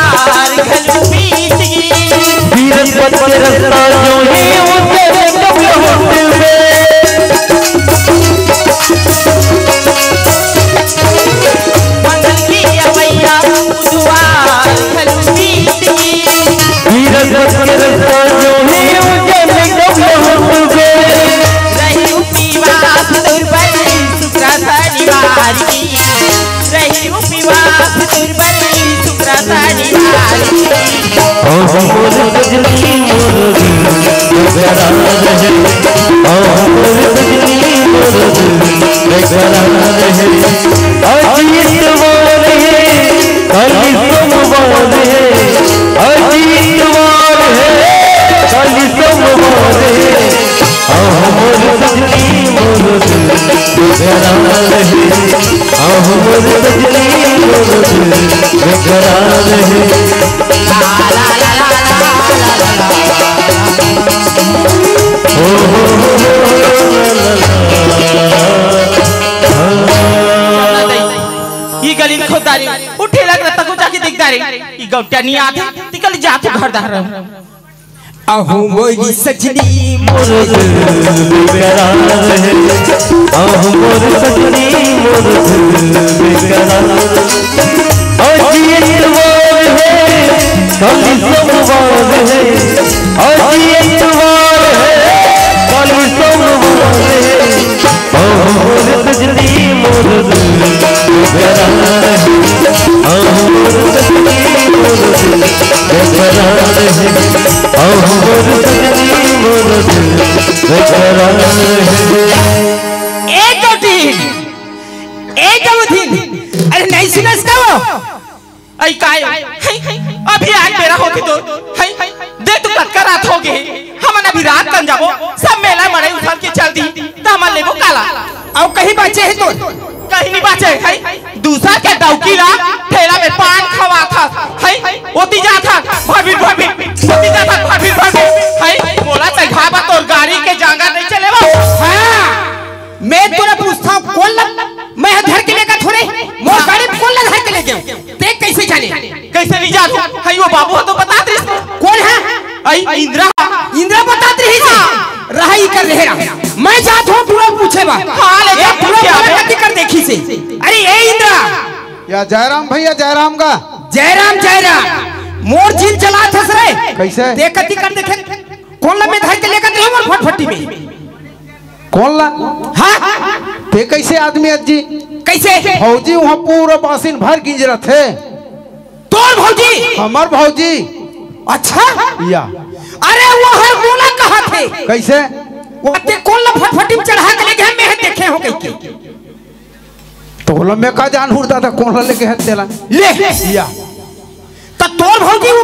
अहो मोर सजनी मोर दिल बेकरार हे। आज इतवार हे, काली सोमवार हे। आज इतवार हे, काली सोमवार हे। अहो मोर सजनी मोर दिल बेकरार हे। अहो मोर सजनी मोर दिल बेकरार हे। ई गली में खोदारी, उ ठेला के रत्ता को जाके देख दारी, ई गौटिया नहीं आते, तिकल जाते घर दार। अहो मोरी सजनी मोर दिल बेकरार हे। अहो मोर सजनी मोर दिल बेकरार। आज इतवार हे, काली सोमवार हे। आज इतवार हे, काली सोमवार हे। अहो मोर सजनी मोर दिल बेकरार हे। अहो मोर सजनी मोर दिल बेकरार हे। अहो मोर सजनी मोर दिल बेकरार हे। ए गौटी, ए गौथिन, अरे नहीं सुनस का वो? अई काय? हई, अभी आज बेरा होती तो, हई, दे तू कतका रात हो गे, हमन अभी रात कन जाबो, सब मेला मड़ई उठल के चल दी, त हमन लेबो काला? अउ कहीं बाचे हे तो? कहीं नहीं बाचे, हई, दूसर के डौकी ला ठेला में पान खवात हस, हई, ओती जात हस, भरभिर, भरभिर, ओती जात हस, भरभिर, भरभिर, हई, मोला चघाबा तोर गाड़ी के जांगर नहीं चलेबो। हाँ, मैं तोला पूछता हूँ, कौन ला मैं ह धर के लेगत हों रे? मोर गाड़ी में कौन ला धर के लेगे? ते कैसे जाने? कैसे नहीं जानू? हई वो बाबू ह तो बतात रहिस। कौन हे? अई इंदिरा। इंदिरा बतात रहिस हे? हाँ। रहा इकर रहे रहा। मैं जात हों टूरा ल पूछे बर। हाँ, ले जा, ए टूरा पूछ के वाला आबे। कति कर देखिस हे। अरे ए इंदिरा। या जयराम भैया, जयराम का। जयराम, जयराम। मोर झिन चलात हस रे। कैसे? ते कति कर देखे। कौन ला मैं धर के लेगत रहेंव मोर फटफटी में? कौन ला? हाँ? ते कैसे आदमी अस जी? कैसे? भौजी उहाँ पूरा बासिन भर गिंजरत हे। तोर भौजी? हमर भौजी। अच्छा? या। अरे वो हर मोला कहत हे। कैसे? वो ते कौन ला फटफटी में चढ़ा के लेगे हे, मैं देखे हों कहिके। तोला मैं का जानहूँ दादा, कौन ला लेगे हे तेला? ले। या। त तोर भौजी वो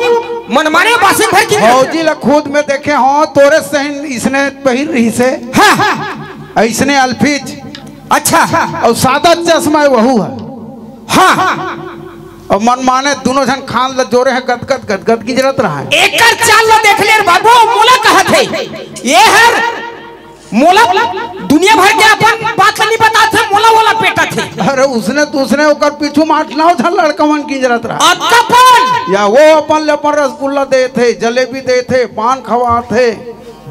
मनमाने बासिन भर की भौजी ला खुद मैं देखे हों, तोरे सही इसने पहिर रहिस हे। हाँ। अइसने अलफिज। अच्छा। अउ सादा चश्मा हे वहू हे। हाँ। अउ मनमाने दूनों झन खान ला जोरे हे, गदगद गदगद गिंजरत रहा हे। एकर चाल ला देख ले रे बाबू, मोला कहत हे। ए हर मोला दुनिया भर के अपन बात ल नहीं बतात हे, मोला ओला पेटत हे। अरे उसने तो उसने ओकर पीछू में आठ नौ झन लड़का मन गिंजरत रहा। अतका पन? या वो अपन ले अपन रसगुल्ला देत हे, जलेबी देत हे, पान खवात हे।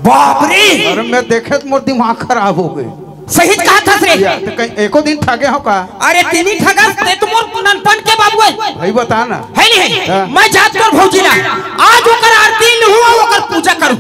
बाप रे! अरे मैं देखे त मोर दिमाग खराब हो गे। सही कहत हस रे। या, त कहीं एको दिन ठगे हों का? अरे तिनी ठगस, ते तो मोर ननपन के बाबू हे। भाई बता ना। हे नहीं हे? हाँ। मैं जात तोर भौजी ला। आज ओकर आरती लूहूँ, ओकर पूजा करूँ।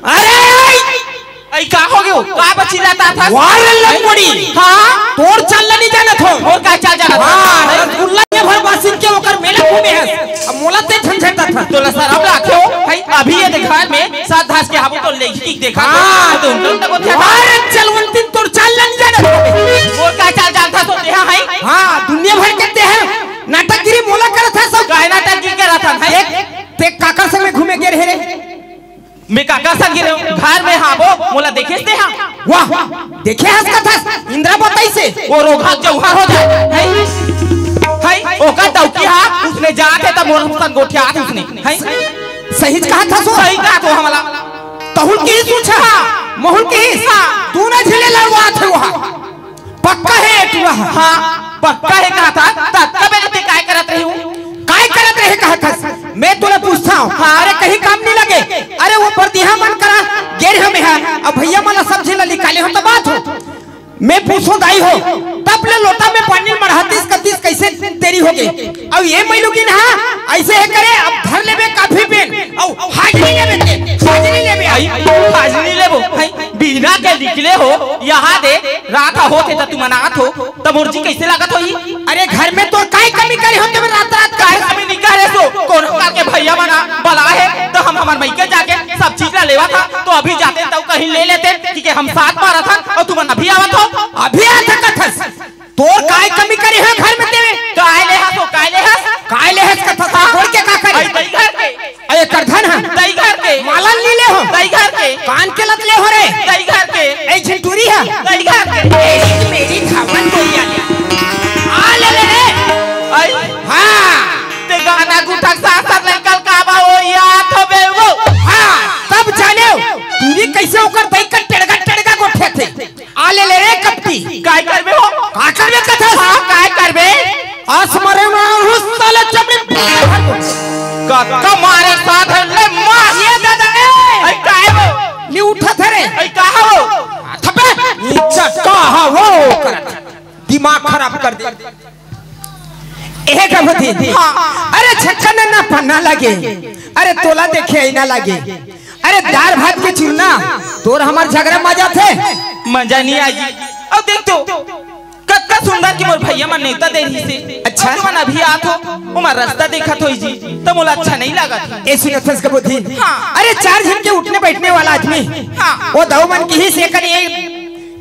अरे! अई का हो गे? का बची रहता था? वाह रे लंगोड़ी। हाँ? तोर चाल ला नहीं जानत हों। मोर का चाल जानत हों? हाँ, रसगुल्ला ये भर बासिन के ओकर मेला घूमे हस। अब मोला ते झंझटत हस। तोला सरम लागथे हो? हई, अभी ये देख घर में सात धास के हाबू तो लेगी की देखा। हाँ। तो उनका उनका को थे। वाह रे चलवंतिन, तोर चाल ला नहीं जानत हों। मोर का चाल जानता तो देहा हई? हाँ, दुनिया भर के ते हे। नाटकगिरी मोला करत हस सब। काय नाटकगिरी करत हस? हई? देख, ते काकर संग में घूमे गे रहे रे? मैं काकर संग गे रहेंव? घर में हाबो, मोला देखेस ते हा? वाह, देखे हस कथस, इंदिरा बताइस हे। वो रोगहा जौहर हो जाय। हई, हई, ओकर डौकी हा, उसने जात हे त मोर संग गोठियात उसने। हई? सही कहत हस वो। सही कहत हो हमला। तहुल की सोचा, हाँ। महुल की। हाँ। तू ना झेले लड़वात हे वहाँ। पक्का हे टूरा? हाँ, पक्का हे कहत हस, त तब ले ते काय करत रहे हो? काय करत रहे कहत हस? मैं तोला पूछत हों। हाँ। अरे कहीं काम नहीं लगे? अरे वो परदिहा मन करा, गे रहेंव मैं हा, अब भैया मन ला सब्जी ला निकाले हों त बात हो। मैं पूछों दाई हो, तब ले लोटा में पानी मढ़ातिस कतिस कैसे तेरी हो गे? अब ये मैलुगिन हा, ऐसे हे करे, अब धर लेबे काफी पेन, अउ हाजरी लेबे ते, हाजरी लेबे। आई, हाजरी लेबो, हई, बिहना के निकले हो, यहाँ दे, रात होत हे त तुमन आत हो, त मोर जी कैसे लागत होही? अरे घर में तोर काय कमी करे हों ते रात रात का? काय कमी नहीं करे सो, कोनो प्रकार के भैया मन बलाए हे, त हम हमर मइके जाके सब चीज ला लेवत हा, त अभी जाते त कहीं ले लेते कि के हम साथ मारत हन अउ तुमन अभी आवत हो। अभी आ सकत हस। तोर काय कमी करे हे घर में तेवे? काय ले हस हो, काय ले हस? काय ले हस कथा सा गोड़ के का करे? अई दई घर के। अई एकर धन ह? दई घर के। मालन ली ले हो? दई घर के। कान के लत ले हो रे? दई घर के। ए झिंटूरी ह? दई घर के। ए मेरी धावन गोलिया ले। आ ले ले रे। अई। हाँ। ते गाना गुठक सासर निकल का बा ओ याद हो बे वो। हाँ, तब जाने हो। तूरी कैसे ओकर दई का टेड़गा टेड़गा गोठे थे। आ ले ले रे कपटी। काय करबे हो? का करबे कथस? हाँ, काय करबे? आस मरे ना हुस साले चमड़ी। का, का मारे साथ है, ले मार। ये दादा, ए! अई काय हो? नी उठा थे रे। अई का हो? थपे। नीचा का हा वो करत। दिमाग खराब कर दे। ए गभती। हाँ। अरे छक्का ना पन्ना लगे। अरे तोला देखे आई ना लगे। अरे दार भात के चूरना तोर हमार झगरा मजा थे। मजा नहीं आई। अब देख तो कतका सुंदर कि मोर भैया मन नेवता दे रही से। अच्छा। अब तुमन अभी आत हो, ओमा रास्ता देखत होई जी, त मोला अच्छा नहीं लागत। ए सुनथस कबो धीन। हाँ। अरे चार झन के उठने बैठने वाला आदमी। हाँ। वो दऊ मन की ही से कन ये,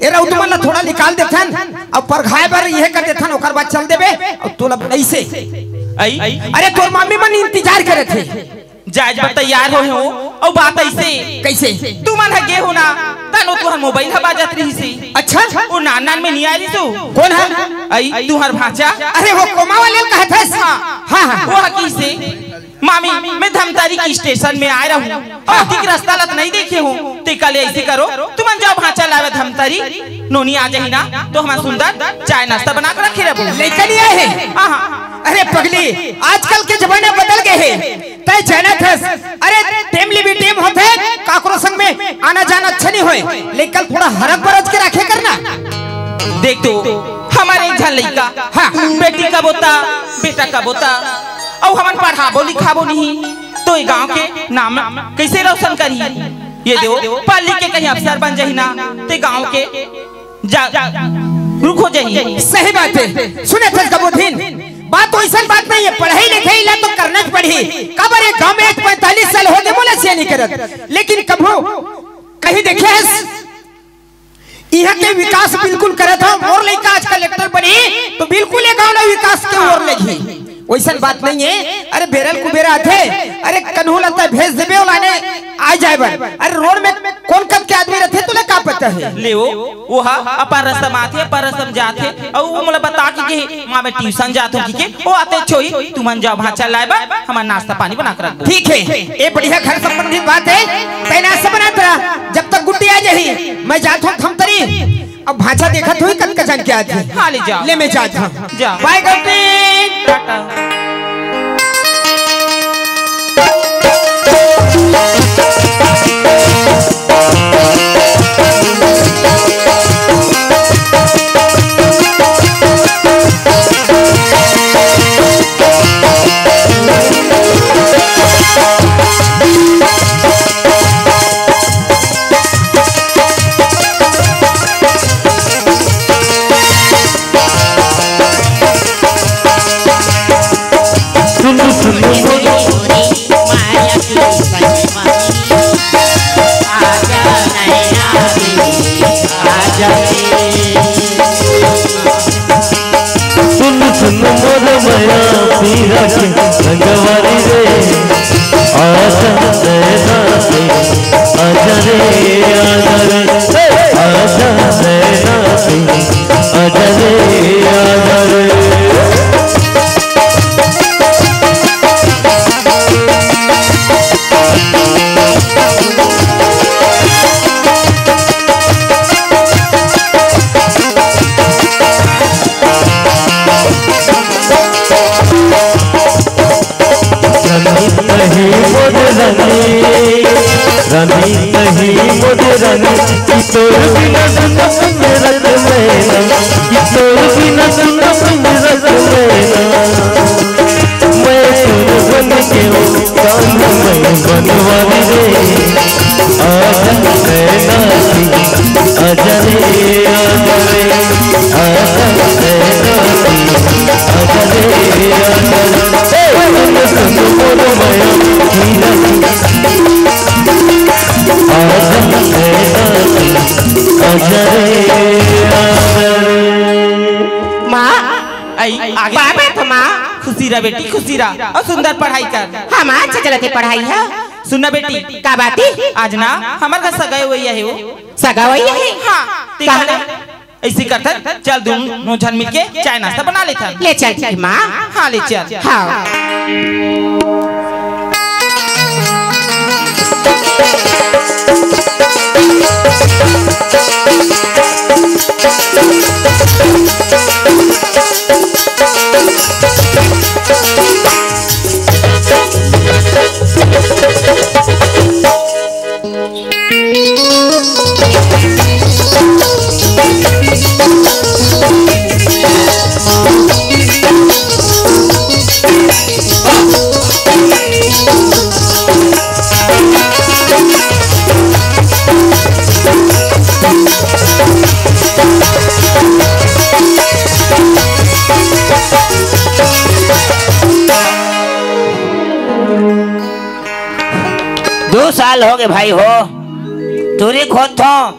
ए रउत मन ला थोड़ा निकाल देथन, अब परघाए बर ये कर देथन, ओकर बाद चल देबे, अब तोला ऐसे। आई? अरे तोर मम्मी मन इंतजार करे थे। जाए बर तैयार होए हो, अउ बात ऐसे। कैसे? तुमन ह गे हो ना, तनो तुहर मोबाइल ह बाजत रहिसे। अच्छा? वो नान नान में नहीं आ रही तू। कौन है? आई, तुहर भांचा। अरे वो कोमा वाले कहत हस? हाँ। हाँ, हाँ। वो ह कहिसे, "मामी, मैं धमतरी की स्टेशन में आए रहूं, अउ ठीक रास्ता लत नहीं देखे हूं, ते कल ऐसे करो, तुमन जाओ भांचा लावे धमतरी, नोनी आ जाही ना, तो हमार सुंदर चाय नाश्ता बना के रखे रहबो।" लइका नहीं आए हे? हाँ, हाँ। अरे पगली, आजकल के जमाना बदल गए हे। तय जानत हस, अरे टेम ले भी टेम होथे, काकरो संग में आना जाना अच्छा नहीं होए, लेकिन थोड़ा हरक बरज के रखे करना। देख तो, हमारे एक झन लइका, हाँ। बेटी का बोता, बेटा का बोता, अउ हमन पढ़ाबो लिखाबो नहीं, तो ये गांव के नाम कैसे रोशन करही? ये देव, पढ़ लिख के कहीं अफसर बन जाही ना, ते गांव के जा, रुक हो जाही। सही बात है। सुने थे कबूधीन, बात तो ऐसा बात नहीं है, पढ़ाई लिखाई ला तो करना ही पड़ही। काबर ये गांव में आज पैंतालीस साल हो गए मोला सियानी करत, लेकिन कभू कहीं देखे हस? इहाँ के विकास बिल्कुल करत हो। मोर लइका आज कलेक्टर बनी तो बिल्कुल ये गांव ला विकास के ओर ले जी। वैसन बात नहीं है। अरे बेरल कुबेरा आथे, अरे कन्हू लता भेज देबे ओला ने आ जाए बर। अरे रोड में कौन कद के आदमी रहथे तोला का पता है? ले वो, वो हा अपन रस्ता में आथे, अपन रस्ता में जाथे, अउ वो मोला बता के गे, "माँ मैं ट्यूशन जात हूँ," कि के, वो आते छोई, "तुमन जाओ भांचा लाए बर, हमन नाश्ता पानी बना के रख दो।" ठीक है, ये बढ़िया घर संबंधी बात है। तै नाश्ता बनात रहा, जब तक गुड्डी आ जाही, मैं जात हूँ धमतरी। अब भांचा देखत हुई कतका जन के आथे। हाँ, ले जाओ। ले मैं जात हूँ। जाओ। बाय गौतम। टाटा। सुन सुन मोर सुन सुन मोर मया पीरा के संगवारी रे, आजा नैना से, आजा रे, आजा रे, आजा नैना से, आजा रे, आजा रे। रानी नहीं मोर रानी, रानी नहीं मोर रानी, कि तोर बिना सुना सुन रत मैना, कि तोर बिना सुना सुन रत मैना। मैं सुन बन के हूँ, कान मैं बनवारी रे। आजा नैना की, आजा रे, आजा रे। आजा नैना की, आजा रे, आजा रे। ए, सुन, सुन मोर मया, हीरा की। आजा नैना माँ, आई, आगे। बाबा तो माँ। खुशी रह बेटी, खुशी रह। अउ सुंदर पढ़ाई कर। हाँ माँ, अच्छा चलत हे पढ़ाई ह। सुन ना बेटी। का बात हे? आज ना हमर घर सगाई होई हे वो। सगाई होई हे? हाँ, ते कहाँ? का ना, ऐसे करथन, चल दोनों झन मिलके चाय नाश्ता बना लेथन। ले चल ठीक माँ। हाँ, ले चल। हाँ। दो साल हो गए भाई हो, टूरी खोदथों,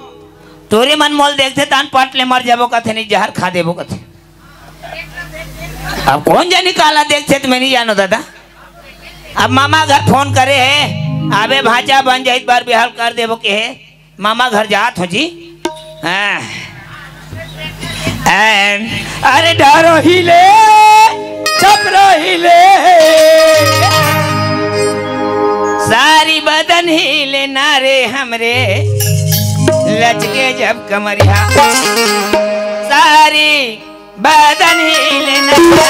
टूरी मन मोला देखथे तान पट ले मर जाबो कथे, नहीं जहर खा देबो कथे। अब कोन जनी काला देखथे त मैं नहीं जानों दादा। अब मामा घर फोन करे हे, आबे भांचा बन जाई त बार बिहाव कर देबो कहे। मामा घर जात हों जी। हाँ। अरे डरो ही ले, चपरो ही ले, सारी बदन ही ले ना रे हमरे, लचके जब कमरिया, सारी बदन ही ले ना रे।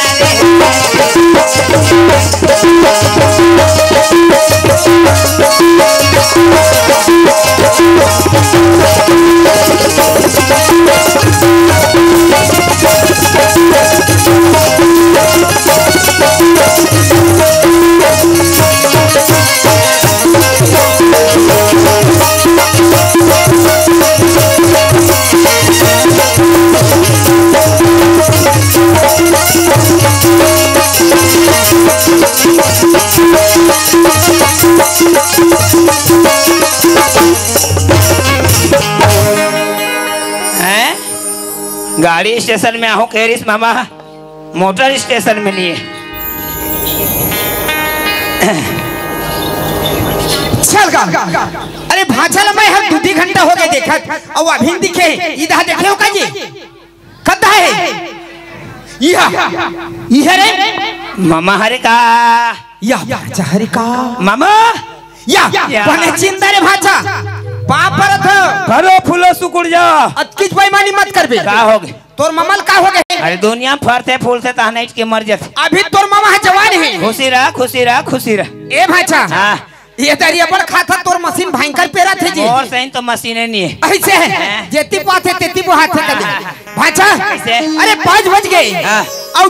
हैं? गाड़ी स्टेशन में आहूं कहे रिहिस मामा, मोटर स्टेशन में नहीं हे। चल गा। अरे भांचा ला मैं हर दू दी घंटा हो गए देखत, अउ अभी दिखे, इधर देखे हो का जी? कद्दा हे? इहा, इहा रे? मामा हरे का? या भांचा हरे का? मामा? या, या। बने चिंता रे भांचा। पाँव परत हंव। भरो फूलो सुकुड़ जा। अतकिच बेईमानी मत करबे। का हो गे? तोर मामा ल का हो गे? अरे दुनिया में फरथे फूलथे तहन अइट के मर जाथे। अभी तोर मामा ह जवान हे। खुशी रह, खुशी रह, खुशी रह। ए भांचा। हाँ। ये दारी अपन खाता तोर मशीन भयंकर पेराथे जी। मोर सही तो मशीने नहीं हे। अइसे हे, हाँ। जेती पाथे तेती बोहाथे कदे। हाँ। भांचा, अइसे? अरे पाँच बज गे। हाँ। अउ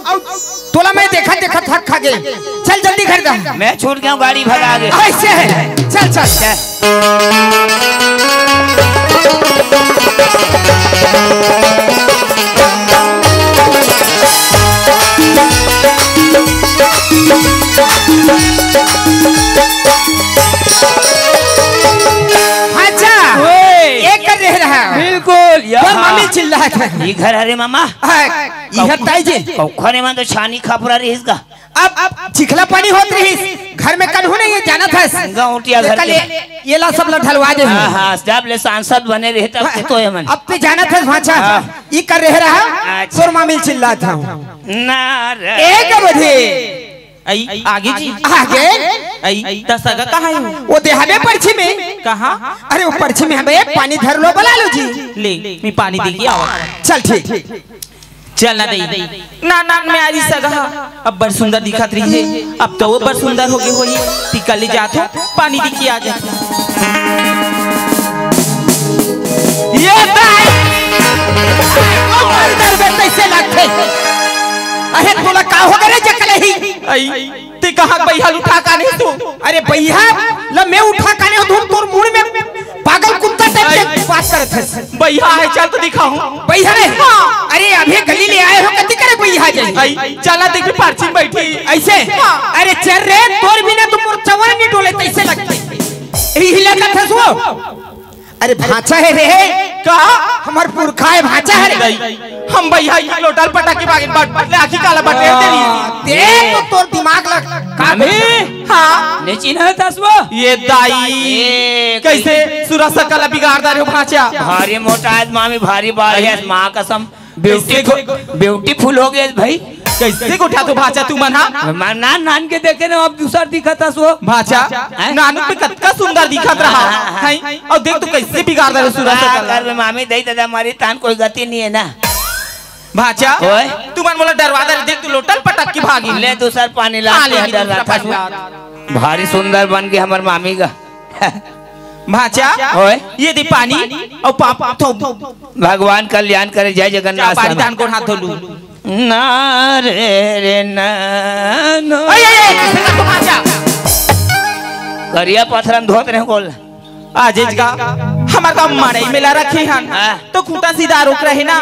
तोला मैं देखत देखत थक खा गे। चल जल्दी घर जा। मैं छूट गया हूँ, गाड़ी भगा गे। अइसे हे। चल, चल। चल। अच्छा, ओए। ये कर रहे रहा। बिल्कुल, तोर यहाँ। मामी चिल्लात हे। ये घर हरे मामा। हाँ, ये घर ताई जी। कौखा ने मन तो छानी खपरा रहिस गा। अब, अब चिखला पानी होत रहिस, घर में कन्हू नहीं हे, जानत हस। गौंटिया घर के। ये ला सब ला ढलवा दे। हाँ, हाँ, जब ले सांसद बने रहे तब के तो ये मन। अब ते जानत हस भांचा, हाँ। ई कर रहे रहा, अच्छा। तोर मामी चिल्लात हंव। ना रे। एक बजे। आई, आगे जी। आगे? आई, त सगा कहाँ हे? वो दे हवे परछी में। कहाँ? अरे वो परछी में हवे, पानी धर लो, बुला लो जी। ले, मैं पानी दे के आवा। चल ठीक। चल ना दई। ना, ना, मैं आ रही सगा। अब्बड़ सुंदर दिखत रहिस हे, अब तो वो अब्बड़ सुंदर हो गे होही। टिका ले जात हंव, पानी दे के आ जात हंव। ये दाई, ओ मर दरबे, कैसे लगथे? अरे तोला का हो गे रे जकलही? आई, ते कहाँ बइहा ल उठा के आने तू? अरे बइहा ल मैं उठा के आने हंव, तोर मुड़ में पागल कुत्ता टाइप के बात करत हस। बइहा हे, चल तो दिखाहूं। बइहा रे? हाँ। अरे अभी गली ले आए हो, कति करे बइहा जाई? आई, चला देख, परछी में बइठी। अइसे? हाँ। अरे चल रे, तोर बिना तो मोर चवरा नहीं डोले, तइसे लगथे। यही हिला का था सो। अरे भांचा हे रे। का? हमर पुरखा हे, भांचा हे रे। नहीं, हम भैया ये लोटा ल पटक के भागिन, बट, बट ले आखी काला बटेर दे रही। देख तो तोर दिमाग लग का मामी। हाँ। ने चिन्हा तस वो? ये दाई, ए, कैसे सुरा सकल बिगाड़ डारे हो भांचा? भारी मोटा है मामी, भारी बाल है, माँ कसम। ब्यूटी, ब्यूटीफुल हो गए भाई। कैसे गोठा तो भांचा तू मन हा? नान नान के देखे ना, अब दूसर दिखत हस वो। भांचा, हैं? नानू पे कतका सुंदर दिखत रहा। हाँ, हाँ, हाँ। हैं? और देख तू कैसे बिगाड़ दे सुरा सकल। कर मामी, दई दादा मारी तान कोई गति नहीं है ना। भांचा, ओए। तू मन मोला डरवा दे, देख तू लोटा ल पटक के भागी। ले दूसर पानी ला, हाँ, ले के दूसरा डर रहा था पानी तू। ला। भारी सुंदर बन के हमर मामी का। भांचा, ओए। ये दे पानी और पाप थो। भगवान कल्याण करे, जय जगन्नाथ। पानी तान को हाथ धो लू। ना रे रे ना, नो। ओए, ओए, ओए, सुन तो भांचा। करिया पत्थरन धोत रहे गोल। आज इसका हमर का मड़ई मेला रखे हन। हाँ। तो खूंटा सीधा रोक रहे ना।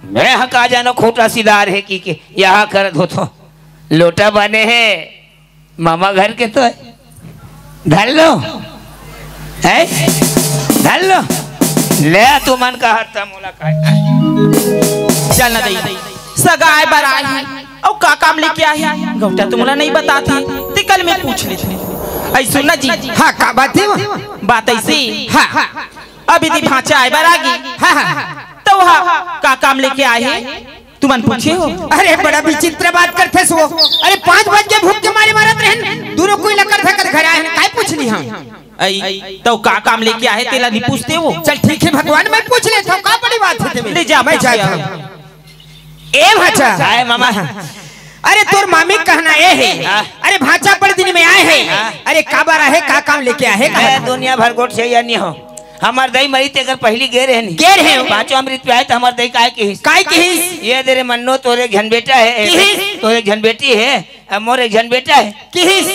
मैं हा का जानो खूंटा सीधा रहे कि के यहाँ कर धोथो। लोटा बने है। मामा घर के तो है, धर लो, है, धर लो, ले तू मन का हर तम मुलाकात। चल ना दई, सगा आए बर आए हे, अउ का काम लेके आए हे, गौटा तुमला नहीं बताते, ते कल मैं पूछ लेते। ऐ सुन ना जी। हाँ, का बात हे वो? बात ऐसे। हाँ। अभी दी भांचा आए बर आ गई। हाँ, हाँ। तो वह का काम लेके आए हे? तुमन पूछे हो? अरे बड़ा विचित्र बात करथस वो। अरे पाँच बज के भूख के मारे मरत रहन, दूनो कोई लकर धकर घर आए हैं, काय पूछ ली हम? अई, तो का काम लेके आए तेला नहीं पूछते वो? चल ठीक है भगवान, मैं पूछ लेता हूँ, का बड़ी बात है तेरे? ले जा, मैं पूछ जाता ले। हूँ। ए भांचा। काय मामा? अरे तोर मामी कहना ए है। हाँ। अरे भांचा बड़े दिन में आए हैं। हाँ। अरे का बार आए, का काम लेके आए हैं? मैं दुनिया भर गोठ से या नहीं हो। हमर दई मरी तेकर पहिली गे रहे नी। गे रहे हो। पाँचों अमृत पियाए त हमर दई काय किहिस? काय किहिस? ये दे रे मन्नो, तोरे एक झन बेटा हे, किहिस? तोरे एक झन बेटी हे, अब मोर एक झन बेटा हे। किहिस?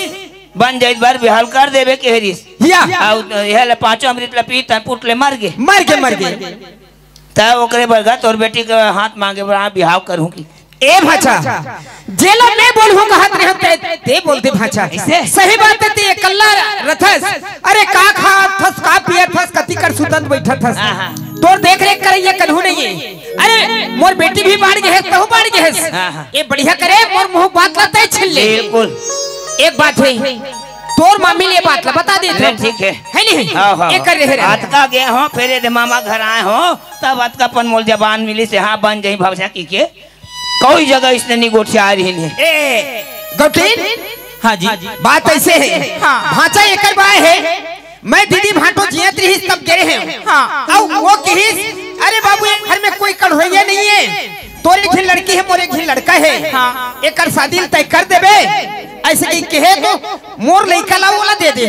बन जाइत बर बिहाव कर देबे केहरिस। या। अउ ये ले पाँचों अमृत ल पी त पुट ले मर गे। मर गे, मर गे। त ओकरे बर गा तोर बेटी के हाथ मांगे बर आ बिहाव करहूं कि। ए भांचा, जेला मैं बोलहूं कहत रहे ते, ते बोल दे भांचा। ऐसे? सही बात है, ते एकल्ला रथस। अरे का खात हस, का पियत हस, कति कर सुतत बैठत हस। हाँ, हाँ। तोर देख रेख करैया कन्हू नहीं है। अरे मोर बेटी भी बाढ़ गे हे, तहू बाढ़ गे हे। हाँ, हाँ। ए बढ़िया करे, मोर मुंह बात ला तय छिल ले। बिल्कुल। एक बात है, तोर मामी ले बात ला बता दे अरे तो। ठीक है। है नहीं? हाँ, हाँ, एक कर रहे हाँ। रहे। अतका गे हो, फेर ये दे मामा घर आए हो, तब अतका पन मोल जबान मिली से हाँ बन जाई भवसा की के। कोई जगह इसने नहीं गोठिया रही ने। ए, गौटीन? हाँ जी। बात ऐसे है। हाँ। भांचा एकर बाय है। मैं दीदी भांटो जियत रहिस तब गे रहे। हाँ। अउ वो किहिस, "अरे बाबू, ये घर में कोई कढ़ोइया नहीं है। तोरे एक झन लड़की है, मोरे एक झन लड़का है। हाँ। एकर शादी ल तय कर देबे।" ऐसे कहि कहे तो मोर लइका ला ओला दे दे।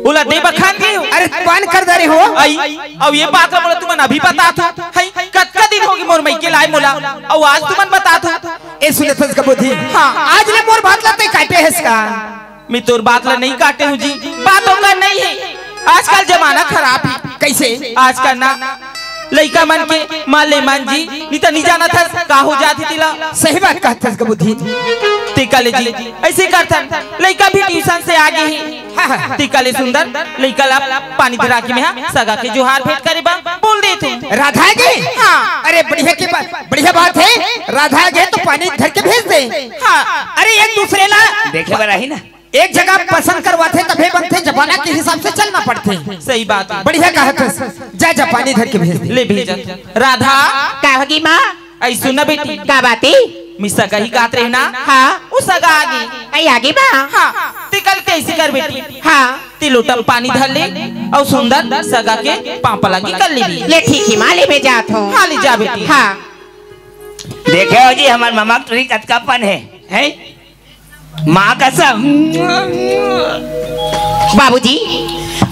ओला दे बखान के हो। अरे पान कर दे रहे हो। आई, अउ ये बात ला मोला तुमन अभी बतात हो। हई, कतका दिन होगे मोर मइके लाए मोला। अउ आज तुमन बतात हो। ए सुनत हस का बुद्धि? हाँ। आज ले मोर बात ला तय काटे हस का? मैं तोर बात ला नहीं काटे हूँ जी। बात ओकर नहीं है। आजकल जमाना खराब है। कैसे? आजकल ना लइका मन के मान ले मान जी, नहीं तो नहीं जानत हस का हो जात हे तेला। सही बात कहत हस का बुद्धि। ते का ले जी, ऐसे करथन, लइका भी ट्यूशन से आ गे हे। हाँ, हाँ। ते का ले सुंदर, लइका ला पानी धरा के मैं हा सगा के जोहार भेंट करे बा बोल दे तू। राधा गे? हाँ। अरे बढ़िया के बात, बढ़िया बात है, राधा गे तो पानी धर के भेज दे। हाँ। अरे एक दूसरे ला देखे बर आही ना। एक जगह पसंद करवाथे तभे बनथे, जमाना के हिसाब से चलना पड़थे। सही बात है। बढ़िया कहत हस। जा, जा, पानी धर के भेज दे। ले भेजा। राधा। का होगी माँ? ऐ सुन ना बेटी। का बात हे? मी सगा ही गात रहे ना। हाँ। वो सगा आ गे। आई आ गे माँ? हाँ। ते कल कैसे कर बेटी? हाँ। ते लोटा पानी धर ले अउ सुंदर सगा के पाँव पला के कर ले। ले ठीक हे माँ, ले मैं जात हूँ। हाँ, ले जा बेटी। हाँ। देखे हो जी, हमर ममा के टुरी कतकापन हे, हैं? माँ कसम। बाबूजी।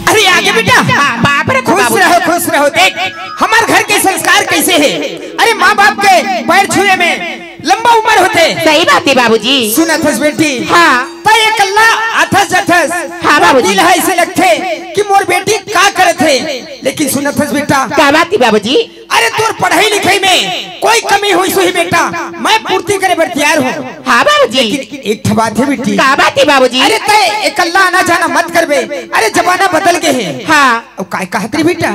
अरे, आ गे बेटा। हाँ, बाप रे, खुश बाबूजी। रहो, खुश रहो। देख, हमर घर के संस्कार कैसे हे। अरे, माँ बाप के पैर छुए में लंबा उम्र होथे। सही बात हे बाबूजी। सुनत हस बेटी? हाँ। त एकल्ला आथस जाथस। हाँ बाबूजी। दिल ह अइसे लगथे कि मोर बेटी का करत हे। लेकिन सुनत हस बेटा? का बात हे बाबूजी? अरे तोर पढ़ई लिखई में कोई कमी होइस होही बेटा, मैं पूर्ति करे बर तैयार हूँ। हाँ बाबूजी। लेकिन एक ठा बात हे बेटी। का बात हे बाबूजी? अरे तैं एकल्ला आना जाना मत करबे। अरे जमाना बदल गे हे। हाँ। अब काय कहत रहे बेटा?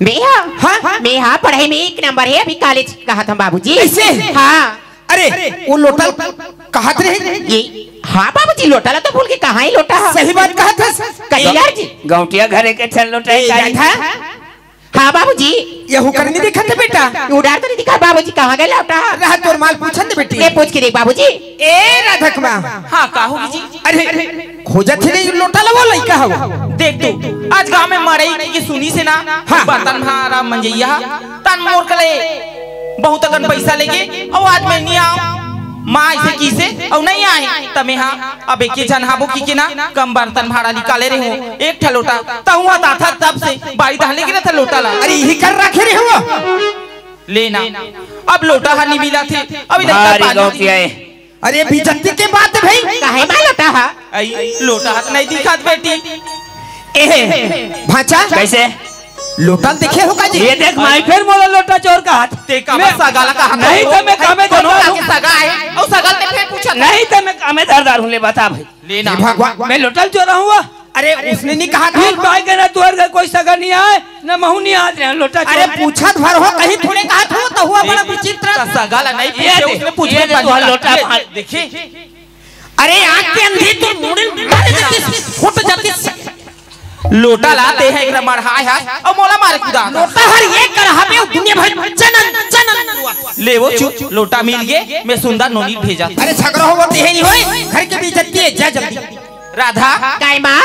मैं हा? हाँ? मैं हा पढ़ई में एक नंबर हे, अभी कॉलेज कहत हँव बाबूजी। अइसे? हाँ। अरे वो लोटा ल कहत रहे। ये, हाँ बाबूजी, लोटा ला तो भूल गे, कहाँ हे लोटा हा? सही बात कहत हस। कहिया जी? गौंटिया घरे के ठन लोटा हे, ए, का? हाँ बाबूजी। ये हुकर नहीं दिखत हे बेटा? उधार तो नहीं दिखा बाबूजी, कहाँ गे लोटा? रहा तोर माँ ल पूछन दे बेटी। ले पूछ के देख बाबूजी। ए राधकमा। हाँ, का होगे जी? अरे खोजत हे नहीं लोटा ला वो लइका हव। देख तू, आज गाँव में मड़ई के सुनिस हे ना, हाँ। बर्तन भारा मंजइया हा, तन मोर कले बहुत अकन पइसा लेगे, अउ आज मैं नइ आँव। माँ अइसे किहिसे अउ नइ आए, त मैं हा अब एके झन हाबो किके ना, कम बर्तन भारा निकाले रहे हँव, एक ठा लोटा, तहूँ हा दाथा तब से बारी डहन लेगे रहिथस लोटा ला। अरे इही कर रखे रहे हँव। ले ना, अब लोटा हा नइ मिलत हे, अब इधर भारी पानी गौंटिया हे। अरे बेइज्जती के बात हे भाई। काहे मा लोटा हा? अई, लोटा हा त नइ दिखत बेटी। ए, भांचा। कइसे? लोटा ल देखे हो का जी? ये देख माई, फेर मोला लोटा चोर कहत। तैं का मैं सगा ला कहत हस? नहीं त मैं कामे कोनो धरदार हूँ। सगा हे, अउ सगा ल तैं फेर पूछत हस। नहीं त मैं कामे धरदार हूँ, ले बता भाई। ले ना। हे भगवान। मैं लोटा ल चोर हूँ? अरे उसने नहीं कहा था। फिर भाई के ना तोर घर कोई सगा नहीं आए, ना महूँ नहीं आत रहे, लोटा चोर। अरे पूछत भर हो, कहीं थोड़े कहत हँव, त हुआ बड़ा विचित्र। त सगा ला नहीं ये पूछे, दे, उसने पूछे ये दे, पहले। लोटा ये भाई। देखिए। अरे आँख के अंधी तो मुड़े मारे जातिस, फुट जातिस। लोटा ला तैं हा एकरा मढ़ाय हस, अउ मोला मारे कुदात हस। लोटा हर ये कर हवे, दुनिया भर चनन, चनन। ले वो चुप, लोटा मिल गे, मैं सुंदर नोनी भेजत हँव। अरे झगड़ा हो वो तैं हे नहीं होय, घर के बेइज्जती हे, जा जल्दी। राधा। काय माँ?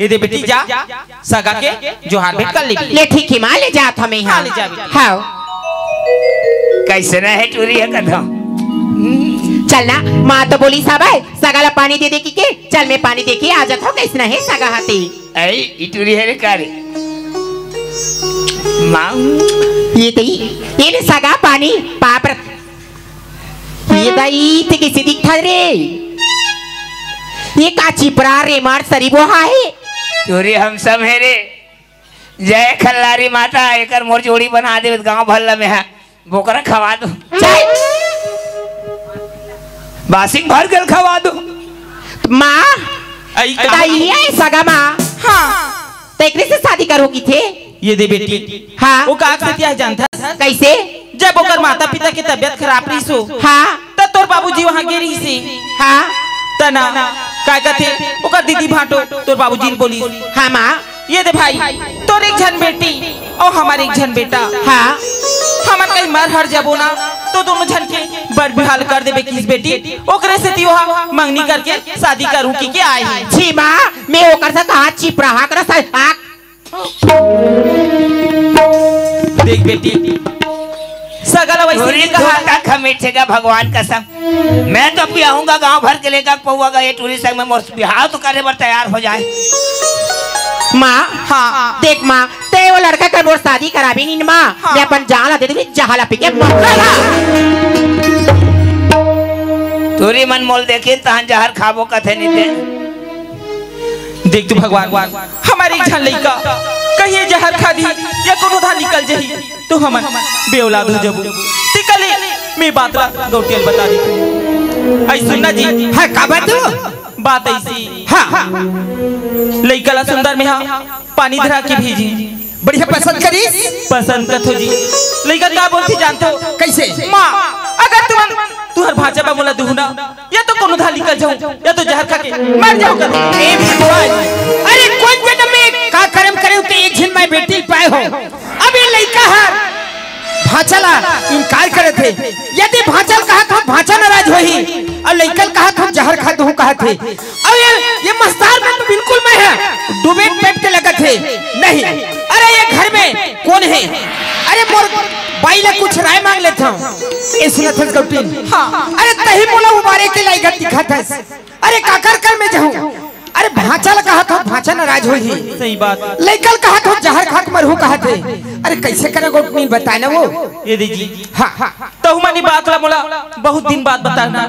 ये दे बेटी जा, सगा के जोहार भेंट कर ले। ले ठीक हे माँ, ले जात हँव मैं हा। हाँ, ले जा बेटी। हाँ। कइसे रहे टूरी हे कथव? चल ना, माँ तो बोलिस हवय, सगा ला पानी दे दे किके, चल मैं पानी दे के आ जात हँव, कइसना हे सगा हा ते। अई, ई टूरी हे रे का रे? माँ। ये ते, ये ले सगा पानी, बाप रे। ये दाई, तैं कइसे दिखथस रे? ये का चिपरा रे मार सरीबो हा हे? टूरी हम सब हे रे। जय खल्लारी माता, एकर मोर जोड़ी बना दे, गाँव भर ला मैं हा बोकरा खवा दूँ। चल। बासिंग भर गेल खवा दूँ। माँ, अई का? दाई हे सगा माँ। हाँ। त एकरे से शादी करहूँ किथे? ये दे बेटी। हाँ। वो का कथे हे जानथस? कइसे? जब ओकर माता पिता के तबियत खराब रहिस हो, हाँ। त तोर बाबूजी वहाँ गे रहिस हे। हाँ। त ना, काय कथे, ओकर दीदी भांटो तोर बाबूजी ल बोलिस। हाँ माँ। ये दे भाई, तोर एक झन बेटी अउ हमर एक झन बेटा। हाँ। हमन कहीं मर हर जाबो ना, त दूनों झन के बर बिहाव कर देबे किहिस बेटी, ओकरे सेती ओहा मंगनी करके शादी करहूँ किके आए हे। छी माँ, मैं ओकर से कहाँ चिपराहा कर सा-, आ, देख बेटी, सगा ला वइसे नइ कहा। तक हम मिठेगा भगवान कसम। मैं तो पियाहूँगा गाँव भर के लइका पउवा गा, ये टूरी संग में मोर बिहाव तो करे बर तैयार हो जाए। माँ, हाँ। देख माँ, तैं वो लड़का कर मोर शादी कराबे नहीं माँ, हाँ। मैं अपन जान ला दे दूँगी, जहर ला पी के मर जाएगा। टूरी मन मोला देखिन तहन जहर खाबो कथे नहीं ते। देख तो भगवान, हमर एक झन लइका कहीं जहर खा दिही या कोनो धार निकल जाही, त हमन बेऔलाद हो जाबो। तेकर ले मैं बात ला गौंटिया ल बता देथँव। अई सुन ना जी। हाँ, का बात हो? बात अइसे। हाँ। लइका ला सुंदर में हा पानी धरा के भेजे। बढ़िया पसंद करिस। पसंद कथो जी। लइका का बोलथे जानथो? कइसे? माँ, अगर तुमन, तुँहर भांचा बर मोला दुहू ना, या तो कोनो धार निकल जाहूँ, या तो जहर खा के मर जाहूँ कथे। ए भगवान, अरे कोन जनम में का करम करे हँव त एक झिन मैं बेटी पाए हँव। अब ये लइका हर भांचा ला इनकार करत हे। यदि भांचा ल कहत हँव, भांचा नाराज होही, अउ लइका ल कहत हँव, जहर खा दूहूँ कहत हे। अउ ये, ये मस्तार में तो बिल्कुल मैं हा डूबे पेट के लगत हे। नहीं, अरे ये घर में कोन हे? अरे मोर बाई ला कुछ राय मांग लेथँव। ए सुनत हस गौटिन? हाँ। अरे तहीं मोला उबारे के लाइक दिखत हस। अरे काकर कर में जाहूँ? अरे भांचा ल कहत हो, भांचा नाराज होही। सही बात। लइका ल कहत हो, जहर खा के मरहू कहत हे। अरे, कइसे करे गोठनी, बताए ना वो। ये दे जी। हाँ, हाँ। त हुमन ई बात ला मोला बहुत दिन बाद बताना,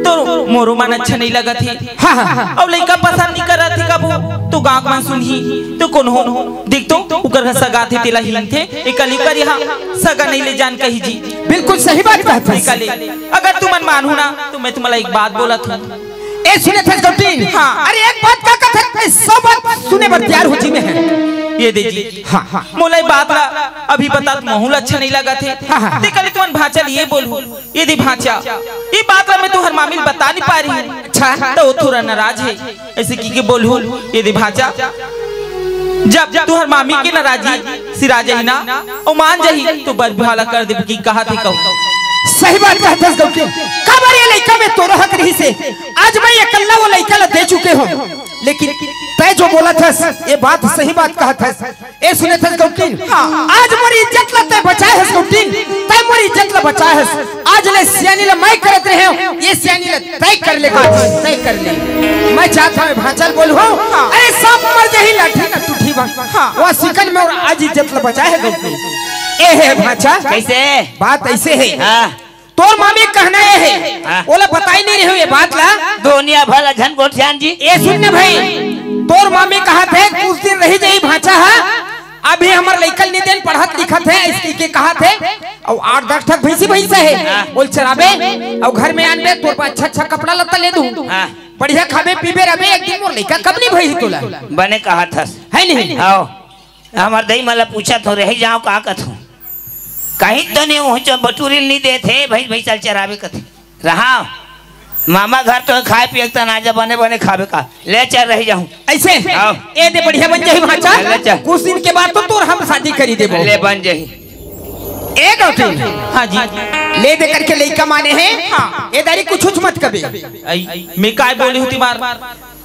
त मोरो मन अच्छा नइ लगत हे। हाँ, हाँ, हाँ। अउ लइका पसंद नइ करत हे कभू, त गाँव के मन सुनही, त कोन हो? देख तो, उकर घर सगा थे, तेला हीन थे, एकली कर यहाँ सगा नइ ले जान कही जी। बिल्कुल सही बात कहत हस। एकली, अगर तुमन मानहू ना, त मैं तुमला एक बात बोलत हूँ। ए, सुनत हस गौटीन? हाँ। अरे, एक बात का कथक, मैं सौ बात सुने बर तैयार हो जी मैं। ये दे जी। हाँ, हाँ। मोला ये बात ला अभी बतात महू ला अच्छा नइ लगत हे। हाँ, हाँ, हाँ। ते कल तुमन भांचा ल ये बोलहू, ये दे भांचा, ये बात ला मैं तुहर मामी ल बता नइ पा रही हूँ। अच्छा। त वो थोड़ा नाराज हे, अइसे कहिके बोलहू, ये दे भांचा, जब तुहर मामी के नाराजी सिरा जाही ना, अउ मान जाही, त बर बिहाव ला कर देबे कहिके कहत हे कहूँ। सही बात कहत हस गौटीन। काबर ये लइका में तोरो हक रहिस हे। आज मैं एकल्ला वो लइका ला दे चुके हूँ। लेकिन तैं जो बोलत हस, ये बात सही बात कहत हस। ए सुनत हस गौटीन? हाँ। आज मोर इज्जत ला तैं बचाए हस गौटीन, तैं मोर इज्जत ला बचाए हस। आज ले सियानी ला मैं करत रहे हूँ, ये सियानी ला तैं कर ले गौटीन, तैं कर ले। मैं जात हूँ भांचा ल बोलहूँ। हाँ। अरे सांप मर जाही लाठी ना टूटही बा। हाँ। वो सिकन में अउ आज इज्जत ला बचाए हे गौटीन। ए हे भांचा। कइसे? बात अइसे हे। हाँ। तोर मामी कहना ये हे, हाँ। ओला बताई नइ रहे हो ये बात ला। दुनिया भर झन गोठियान जी। ए सुन ना भाई, तोर मामी कहत हे कुछ दिन रहि जाही भांचा ह, अभी हमर लइका ल नइ देन, पढ़त लिखत हे, अइसे कहिके कहत हे। अउ आठ दस ठक भैंसी भैंसा हे, हाँ। ओला चराबे, अउ घर में आनबे, तोर बर अच्छा अच्छा कपड़ा लत्ता ले दूँ। हाँ। बढ़िया खाबे पीबे रहबे, एक दिन मोर लइका कब नइ भई तोला। बने कहत हस। हे नहीं? हाँ। हमर दई मन ला पूछत हो, रहि जाव का कथों? कहीं तो नहीं, वो जो बटुरी नहीं देत हे, भैंस भैंसा ल चराबे कथे। रहा, मामा घर तो खाए पिए के तनाजा बने बने खाबे का। ले चल, रहि जाहूँ। अइसे? आओ। ए दे बढ़िया बन जाही भांचा। ले चल। कुछ दिन के बाद तो तोर हम शादी करी देबो। ले बन जाही। ए गौटीन। हाँ जी। ले दे करके लइका माने हे। हाँ। ए दारी कुछ उछ मत कबे। अई, मैं काय बोले होती मार?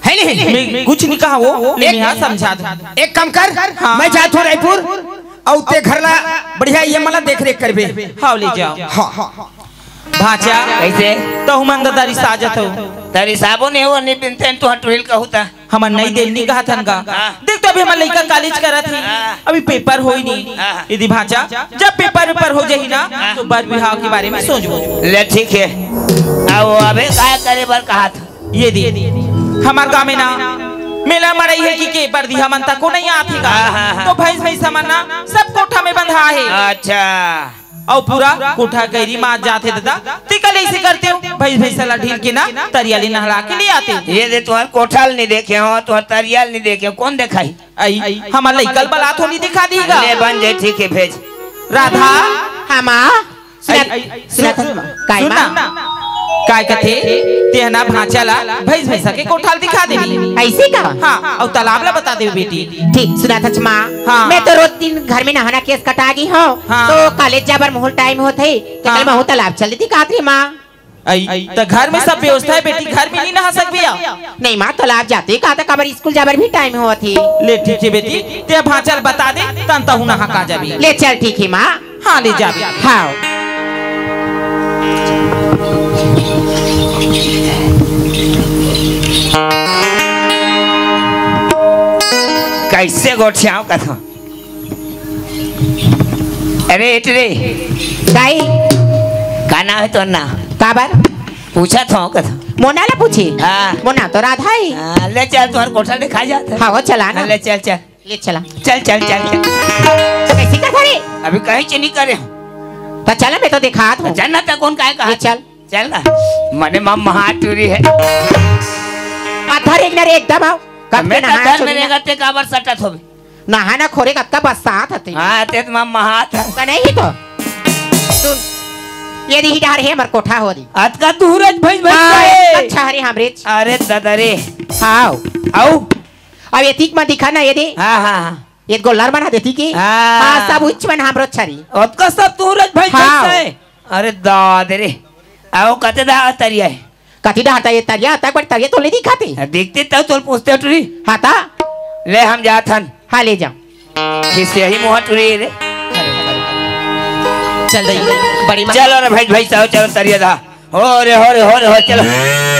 हे नहीं? मैं कुछ नहीं कहा वो, ले एक, मैं हाँ समझा दूँ। एक काम कर, हाँ। मैं जात हूँ रायपुर, अउ ते घर ला बढ़िया ये मन ला देख रेख करबे। हाँ, ले जाव। हाँ, हाँ। भांचा। कइसे? तहू मन ददा रिसा जथव। त रिसाबो नहीं हो, नहीं बिनते हैं, तू हटुरिल कहू ता। हमन नइ देन, नइ कहत हन गा। हाँ। देख तो अभी हमर लइका कॉलेज करत हे, हाँ। अभी पेपर होई नहीं। हाँ। यदि भांचा, जब पेपर वेपर हो जाही ना, हाँ। त बर बिहाव के बारे में सोचबो। ले ठीक हे। अब अबे काय करे बर कहत? ये दे, हमर गाँव में ना मेला मड़ई हे कहिके बर बिहाव मन तको नइ आत हे गा। हाँ, हाँ, हाँ। त भैंस भैंसा मन ना सब कोठा में बंधा हे। अच्छा। अउ पूरा कोठा गैरी मात जात हे ददा, तेकर ले अइसे करतेव, भैंस भैंसा ला ढील के ना तरिया ले नहला के ले आतेव। ये दे तुहर कोठा ल नइ देखे हो, तुहर तरिया ल नइ देखे हो, कोन देखाही? अई, हमर लइका ल बलात हों, नइ दिखा दिही गा। ले बन जाही, ठीक हे, भेज। राधा। हाँ माँ। सुनत, अई, सुनत सुन, हस माँ। काय सुन माँ? ना। काय कथे, तेह ना भांचा ला भैंस भैंसा के कोठा ल दिखा देबे। अइसे का? हाँ, अउ तालाब ला बता देबे बेटी। ठीक, सुनत हस माँ। हाँ। मैं तो रोज दिन घर में नहाना केस कटा गे हों, हाँ। त कॉलेज जाबर महू ल टाइम होत हे, त हाँ। कल महू तालाब चल देती कात रे माँ। अई, त घर में सब व्यवस्था हे बेटी, घर में नइ नहा सकबे या? नहीं माँ, तालाब जाते का त काबर स्कूल जाबर भी टाइम होत हे। ले ठीक हे बेटी, तेह भांचा ल बता दे, तहन तहू नहा के आ जाबे। ले चल ठीक हे माँ। हाँ, ले जाबे। हाँ। कइसे गोठियाव कथों? अरे, एटरे। दाई। का नाम हे तोर ना? काबर? पूछत हों कथों। मोर नाम ला पूछे? हाँ। मोर नाम तो राधा हे। हाँ, ले चल, तुहर कोठा दिखा जात हे। हाँ, वो चला ना। हाँ, ले चल, चल। ले चला। चल, चल, चल, चल। कइसे करत हस रे? अभी कहीं च नइ करे हों। त चला, मैं तो दिखात हों। चल ना, त कोन काय कहा? ले चल। चल ना। मने मम महाटूरी हे। अधर एक न रे एकदम आओ। कब मैं के नहा अधर में चुनी ना। रेंगत ते काबर सटत होबे? नहा ना खोरे कतका बरसात हते। हाँ, ते त मम महात हे। त नहीं तो। सुन। ये दे ही डहर हे हमर कोठा हो दी। अतका दूर हे भैंस भैंसा हाँ, हे। अच्छा हरे हमरे। अरे ददा रे। हाँ। अउ? अब एतिक म दिखा ना ये दे। हाँ, हाँ, हाँ। ये गोल्लर मन ह देती के? हाँ। हाँ, सब उच्च मन हमरो छरी। ओतका सब तू रज भाई हाँ। कैसे? अरे दाद रे। आओ कते दा तरिया हे। कति दा हटा ये तरिया, तक बड़ तरिया तो ले दिखाते। देखते तब तोल पूछते टुरी। हाँ ता। ले हम जात हन। हाँ, ले जाओ। किससे ही मुँह टुरी रे। चल रही, बड़ी माँ। चलो रे भाई, भाई साहब, चलो तरिया दा। हो रे, हो रे, हो रे, हो, चलो।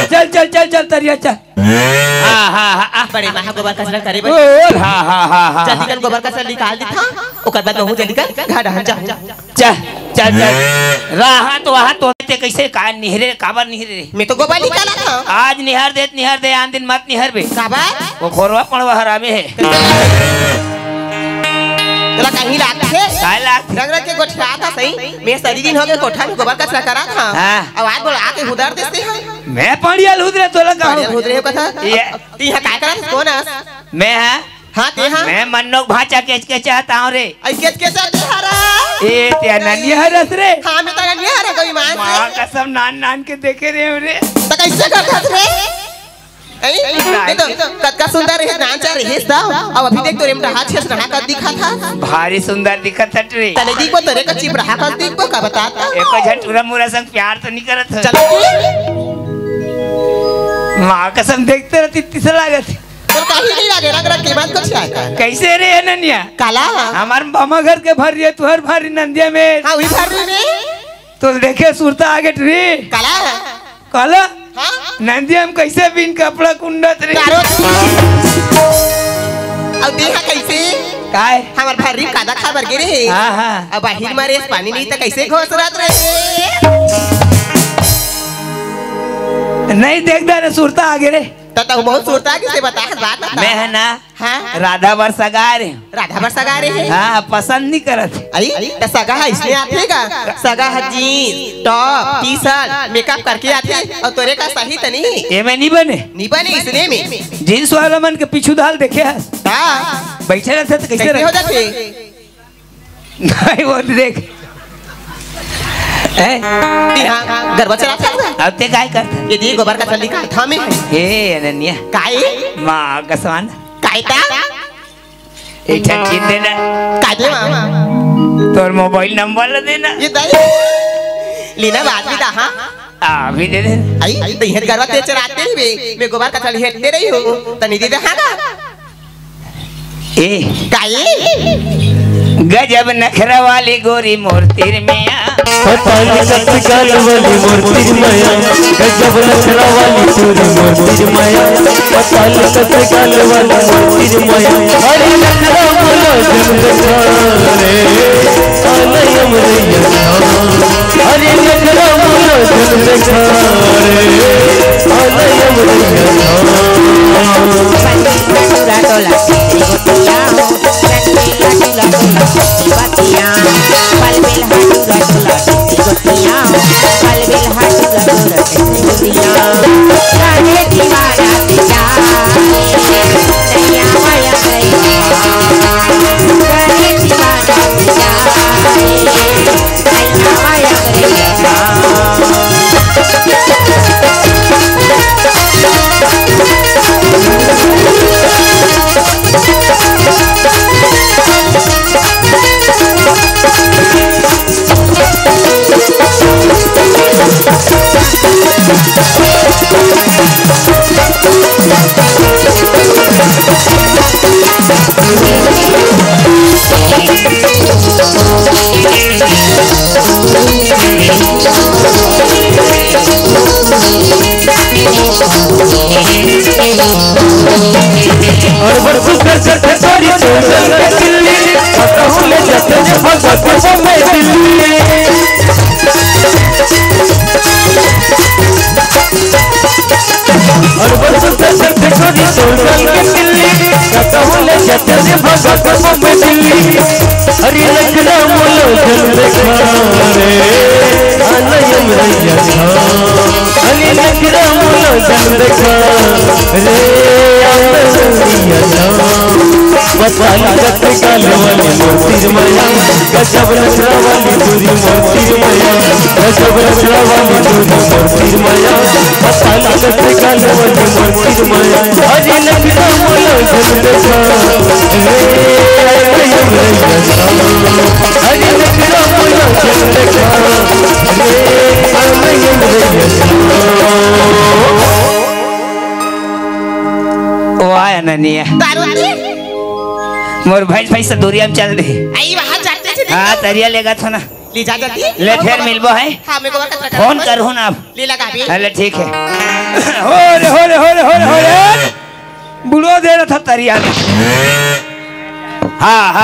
चल, चल, चल, चल, तरिया चल। हाँ, हाँ, हाँ, हाँ। बड़े महा गोबर कचरा करे बर। बोल, हाँ, हाँ, हाँ, हाँ, जल्दी हाँ। कर गोबर कचरा निकाल देथा, ओकर बाद महूँ जल्दी कर घर डहर जाहूँ। चल, चल, चल। रहा तो वहाँ तो ते कैसे का निहरे, काबर निहरे? मैं तो गोबर निकाला था। आज निहर दे, निहर दे, आन दिन मत निहर बे। काबर? वो खोरवा पड़वा हरामे हे। तोला कहीं लागथे? काय लागथे? रंग रंग के गोठिया था सही। मैं सरी दिन हो गए कोठा में गोबर कचरा करा था। हाँ। अब आज बोला आके हुदर देते हैं। मैं पड़िया लुदरे तोला कहूँ। पड़िया लुदरे हो कथा। ये। ती हा काय करा था? कौन अस? मैं हाँ? हाँ, ते हाँ। मैं मन्नोक भांचा केच के चाहता हूँ रे। आई केच के चाहते हरा? ए, ते अनन्या हरस रे। हाँ, मैं तो अनन्या हरा गई मान से। माँ कसम नान नान के देखे रे रे। तो कैसे करता रे? ऐ, नहीं। ये तो कतका सुंदर रहे, नान चाह रहे था। अब अभी देख तो रेमटा हाथ छेस रहा कस दिखा था। भारी सुंदर दिखत हट रे। तने दिखबो तोरे का चिप रहा कस दिखबो का बता ता? एको झन टूरा मुरा संग प्यार तो नहीं करत है। चलो। माँ कसम देखते रहती तिस लागत। तो कहीं नहीं लगे, रंग रंग की बात कुछ आएगा। कैसे रे अनन्या? काला। हमार मामा घर के भर रही है, तुहर भर रही नंदिया में। हाँ, वही भर रही में। तो देखे सुरता आगे टरी। काला। काला? हाँ? नंदिया में कैसे बिन कपड़ा कुंडत रे? कारो। अब देखा कैसे? काय? हमार भर रही कादा खा बर गिरे। हाँ, हाँ। अब बाहिर मारे पानी नहीं तो कैसे घोष रात रहे? नहीं देखदा रे सुरता आगे रे। त तहु बहुत सुरता के से बता, बात बता। मैं है ना, हाँ? राधा बर सगा रे। राधा बर सगा रे हे? हाँ, पसंद नहीं करत। अई, त सगा है इसने आथे का? सगा है jeans, top, T shirt, makeup करके आथे। और तोरे का सही त नहीं? ये में नहीं बने। नहीं बने इसने में। जींस वाला मन के पीछू धाल देखे है? हाँ। बैठे रहते तो कैसे कैसे हो रहते? जाते? नहीं, वो तो देख। हैं? हाँ, गरबा चलाता है। अब ते काय करता? ये दिए गोबर का थैली का था में। ए, अनन्या। काय? माँ कसम। काय ता? एक ठन चीज देना। काय दे माँ? तोर मोबाइल नंबर ला देना। ये दाई। लेना बाद में दा, हाँ? आ, अभी दे दे। आई, तो ये गरबा ते चलाते ही बे। मैं गोबर का थैली हेटते रही हूँ। तनी दे दे, हाँ ना? ए। काई? गजब नखरा वाली गोरी मोर तीर में आ। पताली कत गाल वाली मोर तीर में आ। गजब नखरा वाली गोरी मोर तीर में आ। पताली कत गाल वाली मोर तीर में आ। अरे नखरा बोलो जन देखा रे। आलय अमरैया। अरे नखरा बोलो जन देखा रे। आलय अमरैया। और बरसों कर जब सारी चोर के दिल्ली, पता हूँ ले जाते हैं भगत को मैं दिल्ली। और बरसों कर जब सारी चोर के दिल्ली, पता हूँ ले जाते हैं भगत को मैं दिल्ली। हरी लखनऊ मुलो जन देखा रे, आलय अमरैया था। हरी लखनऊ मुलो जन देखा रे, आलय अमरैया था। बताली कत गाल वाली मोर तीर में आ, गजब नखरा वाली गोरी मोर तीर में आ, गजब नखरा वाली गोरी मोर तीर में आ। बताली कत गाल वाली मोर तीर में आ, हरी लखनऊ मुलो जन देखा रे। हरी लखनऊ मुलो जन देखा रे। वाह अनन्या। दारू आती? मोर भैंस भैंस से दूरिया में चल दे। आई वहाँ जाते थे। हाँ, तरिया लेगा था ना। ले जा जल्दी। ले, फिर मिलबो है। हाँ, मेरे को बता। फोन कर हो ना आप। ले लगा भी। हाँ, ले, ठीक है। हो रे, हो रे, हो रे, हो रे, हो रे। बुड़ो दे रहा था तरिया में। हाँ, हाँ।